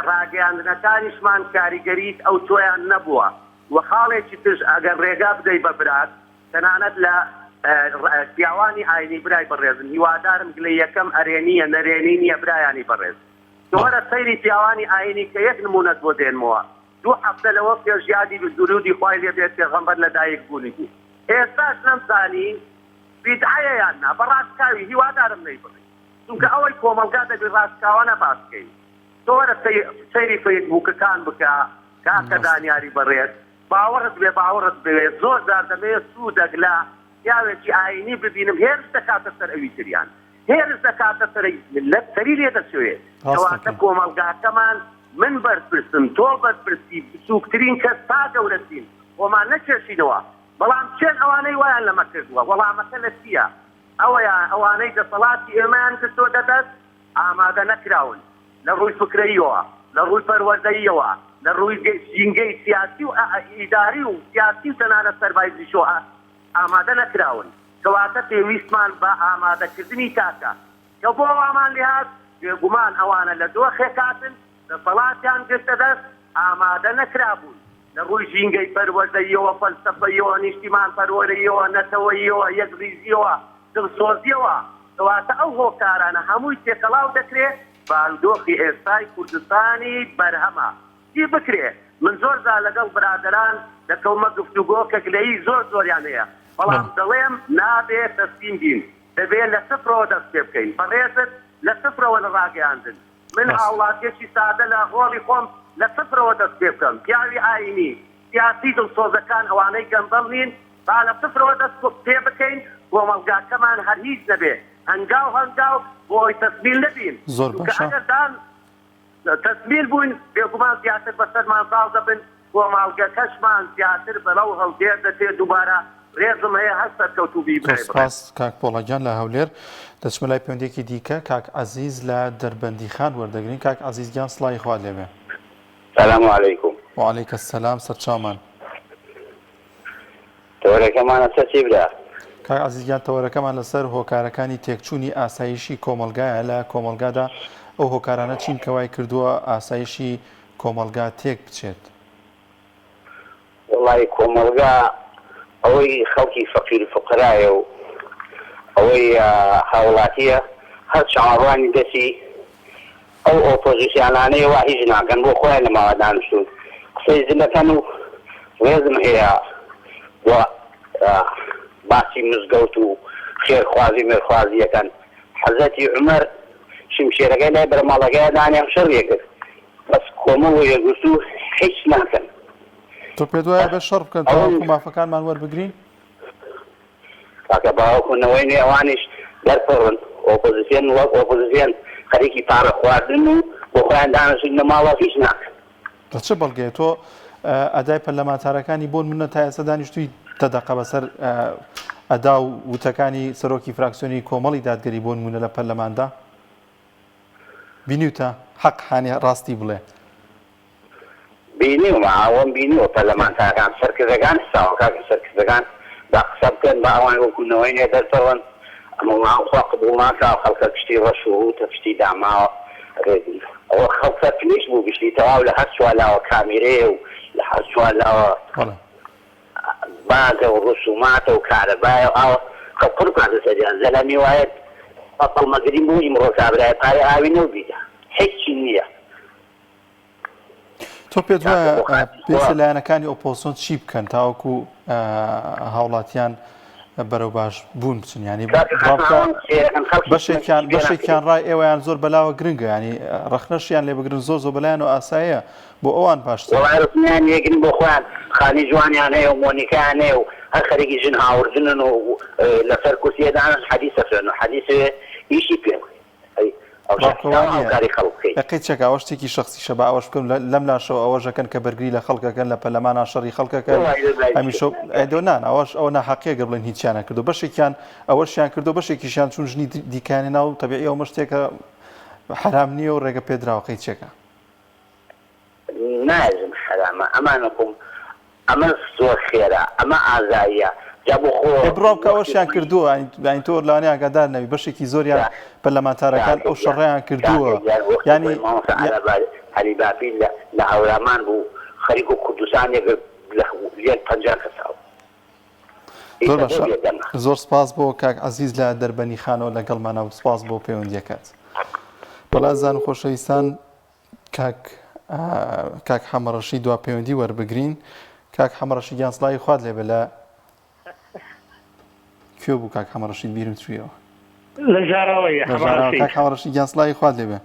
ڕاگەیاندنەکانیشمان کاریگەریی ئەوتۆیان نەبووە و خاڵێکی ترش ئەگەر ڕێگا بدەی بە برات تەنانەت لە پیاوانی ئاینی برای بەڕێزم هیوادارم گلەییەکەم ئەرێنییە نەرێنی نییە برایانی بەڕێز تۆ وەرە سەیری پیاوانی ئاینی کە یەک نمونەت بۆ دێنمەوە. دوو هەفتە لەوە پێش یادی دروودی خوای لێ بێت پێغەمبەر لە دایک بوونی بوو ئێستاش نەمزانی بیدعەیە یان نا بە ڕاشکاوی هیوادارم نەیبڕی چونکە ئەوەی کۆمەڵگا دەبی ڕاشکاوانە باس کەین تۆ وەرە سەیری فەیسبووکەکان بکە کاکە دانیاری بەڕێز باوەڕت بێ باوەڕت بوێ زۆر جار دەمەوێ سوودەک لە پیاوێکی ئاینی ببینم هێرش دەکاتە سەر ئەوی تریان هێرش دەکاتە سەر ملت سەری لێ دەشێوێ کەواتە کۆمەڵگاکەمان من بەرپرسم تۆ بەرپرسی بچووکترین کەس تا گەورەترین خۆمان نەکێشینەوە بەڵام کێن ئەوانەی وایان لەمە کردووە وەڵامەکە لە چییە ئەوەیە ئەوانەی دەسەڵاتی ئێمەیان گرتۆتە دەست ئامادە نەکراون لە ڕووی فکرەییەوە، لە ڕووی پەروەردەییەوە، لە ڕووی ژینگەی سیاسی و ئیداری و سیاسی و تەنانەت سەربایزیشەوە ئامادە نەکراون. کەواتە پێویستمان بە ئامادەکردنی تاکە. کە بۆ وامان لێهات، بێگومان ئەوانە لە دۆخێک هاتن دەسەڵاتیان گرتە دەست، ئامادە نەکرابوون لە ڕووی ژینگەی پەروەردەییەوە، فەلسەفەییەوە، نیشتیمانپەروەرەییەوە، نەتەوەییەوە، یەکڕیزییەوە، دڵسۆزییەوە. کەواتە ئەو هۆکارانە هەمووی تێکەڵاو دەکرێ، بارودۆخی ئێستای کوردستانی بەرهەمە. چی بکرێ؟ من زۆر جار لەگەڵ برادەران دەکەومە گفتوگۆ کە گلەیی زۆر زۆریان هەیە، بەڵام دەڵێم نابێ تەسلیم بین، دەبێ لە سفرەوە دەست پێ بکەین. بەڕێزت لە سفرەوە لە ڕاگەیاندن، من هاوڵاتیەکی سادە لە ڕۆڵی خۆم لە سفرەوە دەست پێ بکەم، پیاوی ئاینی، سیاسی دڵسۆزەکان ئەوانەی گەندەڵ نین، با لە سفرەوە دەست پێ بکەین، کۆمەڵگاکەمان هەر هیچ نەبێ هەنگاو هەنگاو بۆ ئەوەی تەسمیل نەبین، زۆر چونکە باشە. ئەگەر دان تەسمیل بووین بێگومان زیاتر بەسەرمان زاڵ دەبن، کۆماڵگەکەشمان زیاتر بەرەو هەڵدێر دەچێت، دووبارە ڕێزم هەیە هەر سەرکەوتوو بی زۆر برای بەڕێز. سپاس کاک پۆڵا گیان لە هەولێر. دەچمە لای پەیوەندیەکی دیکە کاک عەزیز لە دەربەندیخان وەردەگرین. کاک عەزیز گیان سڵاوی خوات لێبێ. سلام علیکم. وعلیک السلام سەرچاومان. تەوەرەکەمان لەسەر چی برا؟ کاک عەزیز گیان تەوەرەکەمان لەسەر هۆکارەکانی تێکچوونی ئاسایشی کۆمەڵگایە لە کۆمەڵگادا ئەو هۆکارانە چین کە وای کردووە ئاسایشی کۆمەڵگا تێک بچێت؟ وەڵایی کۆمەڵگا ئەوەی خەڵکی فەقیر و فوقەرایە و ئەوەی هاوڵاتیە هەر چاوەڕوانی دەستی ئەو ئۆپۆزیسیانانەیە وا هیچ ناکەن بۆ خۆیان لە ماڵە دانیشتوون قسەی زلەکەن و ڕێزم هەیە بۆ باسی مزگەوت و خێرخوازی مێرخوازی ئەکەن حەزرەتی عومەر شمشێرەکەی لای بەرماڵەکەیا دانێ و شەڕی ئەکرد بەس کۆمەڵ و یەکگرتوو هیچ ناکەن. تۆ پێت وایە بێ شەڕ بکەن تاوەکو مافەکانمان وەربگرین؟ کاکە باوەکو نەوەی نوێ ئەوانیش دەرپەڕن ئۆپۆزسیۆن وەک ئۆپۆزسیۆن خەریکی پارە خواردن و بۆ خۆیان دانەشتن لە ماڵەوە هیچ ناکەن. بە چ بەڵگەیە تۆ ئەدای پەرلەمانتارەکانی بۆ نمونە تا ئێستا دانیشتووی دە دەقە بەسەر ئەدا و وتەکانی سەرۆکی فراکسیۆنی کۆمەڵی دادگەری بۆ نمونە لە پەرلەماندا بینیوتە حەق حانی ڕاستی بڵێ. بینیومە ئەوەم بینیوە پەرلەمانتارەکان سەرکردەکان حساوە کاکە سەرکردەکان با قسە بکەن با ئەوان وەکو نەوەی نوێ دەرپەڕن ئەمە وا خوا قبوڵ ناکا خەڵکە گشتی ڕەش و ڕووتە گشتی داماوە ئەبێ ئەوە خەڵکە پلیس بوو گشتی تەواو لە هەر چوارلاوە کامیرەیە و لە هەر چوارلاوە باجە و ڕسوماتە و کارەبایە و ئاوە خەڵک قڕ بکاتە سەریان زەلەمی وایە بەتەڵ مەگرین بوو ئیمڕۆ کابرایە پارەی ئاوی نەوبیتە هیچی نییە. تۆ پێت وایە پێویستە لایەنەکانی ئۆپۆزسیۆن چی بکەن تاوەکو هاوڵاتیان بەرەو باش بوون بچن ینی بەشێکیان بەشێکیان ڕای ئێوەیان زۆر بەلاوە گرنگە ینی ڕەخنەشیان لێ بگرن زۆر زۆر بەلایەن و ئاساییە بۆ ئەوان باشتر وڵایان یەگرن بۆ خۆیان خانی جوانیان هەیە و مۆنیکایان هەیە و هەر خەریکی ژن هاوردنن و لەسەر کورسیە دانن حەدیسە خوێن و حەدیسێ ئیشی پێ باوکە وا نییە ئەقەی چەکە ئەوە شتێکی شەخسیشە با ئەوەش بکەم لەم لاشەوە ئەوەش ئەکەن کە بەرگری لە خەڵک ئەکەن لە پەرلەمانا شەڕی خەڵک ئەکەن هەمیشە ئەدۆ نان ئەوەش ئەوە ناحەقیە گەر بڵێن هیچیان نەکردو بەشێکیان ئەوەشیان کردو بەشێکیشیان چون ژنی دیکانی ناو تەبیعی ئەومە شتێکە حەرام نییە و ڕێگە پێدراوە قەی چێکە نایەزم حەرامە ئەمانەکم ئەمە زۆر خێرا ئەمە ئازاییە جا بۆ خۆ ئێ بڕوا بکە ئەوەشیان کردووە یانی تۆ لەوانەیە ئاگادار نەبی بەشێکی زۆریان پەرلەمانتارەکان ئەو شەڕەیان کردووە یانی مامۆستا عەلی باپیر لە هەورامان بوو خەریک و کوردستان یەک لە ژێر 50 کەساوە زۆر باشە زۆر سپاس بۆ کاک عەزیز لە دەربەنی خانەوە لەگەڵمانە و سپاس بۆ پەیوەندیەکەت بەڵازان خۆشەویستان کاک. کاک حەمەڕەشی دوا پەیوەندی وەربگرین. کاک حەمەڕەشی گیان سڵاوی خوات لێبێ لە کوێ بوو کاک حەمەڕەشید بیرم چوویەوە. لە ژاراوەی لە ژاراوە حەمەڕەشید. کاک حەمەڕەشید گیان سڵاوی خوات لێبێ.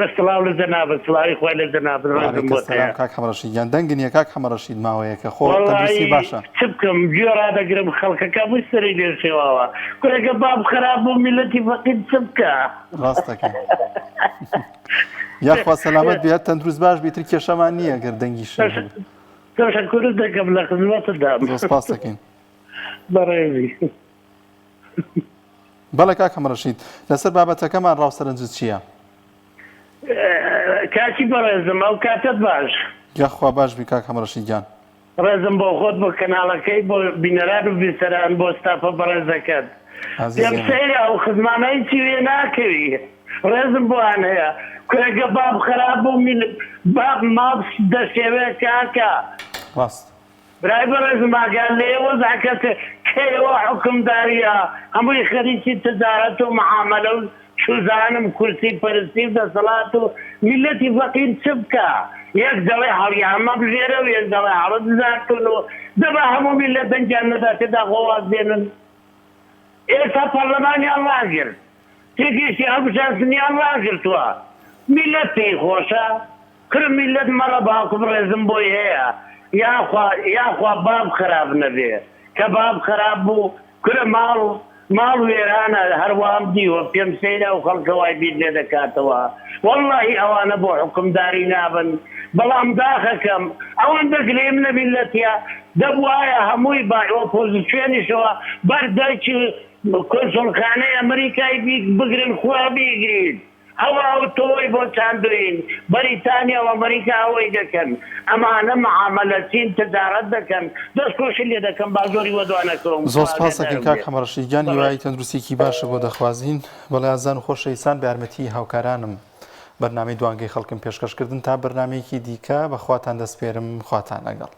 لە سڵاو لە جەنابت سڵاوی خوای لە جەنابت ڕێزم وعلیک بۆت السلام هەیە. کاک حەمەڕەشید گیان دەنگ نییە کاک حەمەڕەشید ماوەیەکە خۆ تەندروستی وەڵایی باشە. چ بکەم گوێ ڕادەگرم خەڵکەکە هەمووی سەری لێ شێواوە کورەکە باب خراپ بوو میللەتی فەقیر چ بکا. ڕاست دەکەی. یاخوا سەلامەت بی هەر تەندروست باش بی تر کێشەمان نییە گەر دەنگیش هەبێ. تەشەکورت دەکەم لە خزمەتتدام. زۆر سپاست دەکەین. بەڕێزی. بەڵێ کاک حەمەڕەشید لەسەر بابەتەکەمان ڕاو سەرنجت چییە؟ کاکی بەڕێزم ئەو کاتەت باش. یاخوا باش بی کاک حەمەڕەشید گیان. ڕێزم بۆ خۆت بۆ کەناڵەکەی بۆ بینەران و بیسەران بۆ ستافە بەڕێزەکەت. ئازیزی پێم من. سەیرە ئەو خزمانە هیچی وێ ناکەوی ڕێزم بۆیان هەیە کورەکە باب خراپ بوو میل باب ماڵ دەشێوێ کاکە. ڕاست. برای بەڕێزم ئاگات لێیە وەزعەکە کەیەوە حوکمداریە هەمووی خەریکی تجارەت و معامەلە و چوزانم کورسی پەرستی و دەسەڵات و میللەتی فەقیر چ بکا یەک دەڵێ هەڵیان مەبژێرە و یەک دەڵێ هەڵت بژارتون و دەبا هەموو میللەت دەنگیان نەداتێ داخۆ واز بێنن ئێستا پەڕلەمانیان ڕاگرت تێگەیشتی هەڵبژاردنیان ڕاگرتوە میللەت پێی خۆشە کورە میللەت مەڕە باوکم ڕێزم بۆی هەیە یاخوا یاخوا باب خراپ نەبێ کە باب خراپ بوو کورە ماڵ ماڵ وێرانە هەر وام دیوە پێم سەیرە ئەو خەڵکە وای بیر لێ دەکاتەوە وەڵاهی ئەوانە بۆ حوکمداری نابن بەڵام داخەکەم ئەوەندە گلەیم لە میللەتە دەبوایە هەمووی بە ئۆپۆزسیۆنیشەوە بەر دەرکی کونسوڵخانەی ئەمریکای بگرن خوا بیگرین. ئەوە و تۆی بۆ چاندوین بەریتانیا و ئەمریکا ئەوەی دەکەن ئەمانە معامەلەچین تجارەت دەکەن دەست خۆشی لێ دەکەم با زۆری وەدوا نەکەوم زۆر خوا سپاس دەکەین ئاگادارم کاک بێ حەمەڕەشید گیان بەڕێز. هیوای تەندروستیەکی باشە بۆ دەخوازین بەڵێ ئازیزان و خۆشەویستان بە یارمەتی هاوکارانم بەرنامەی دوانگەی خەڵکم پێشکەش کردن تا بەرنامەیەکی دیکە بە خواتان دەسپێرم خواتان لەگەڵ.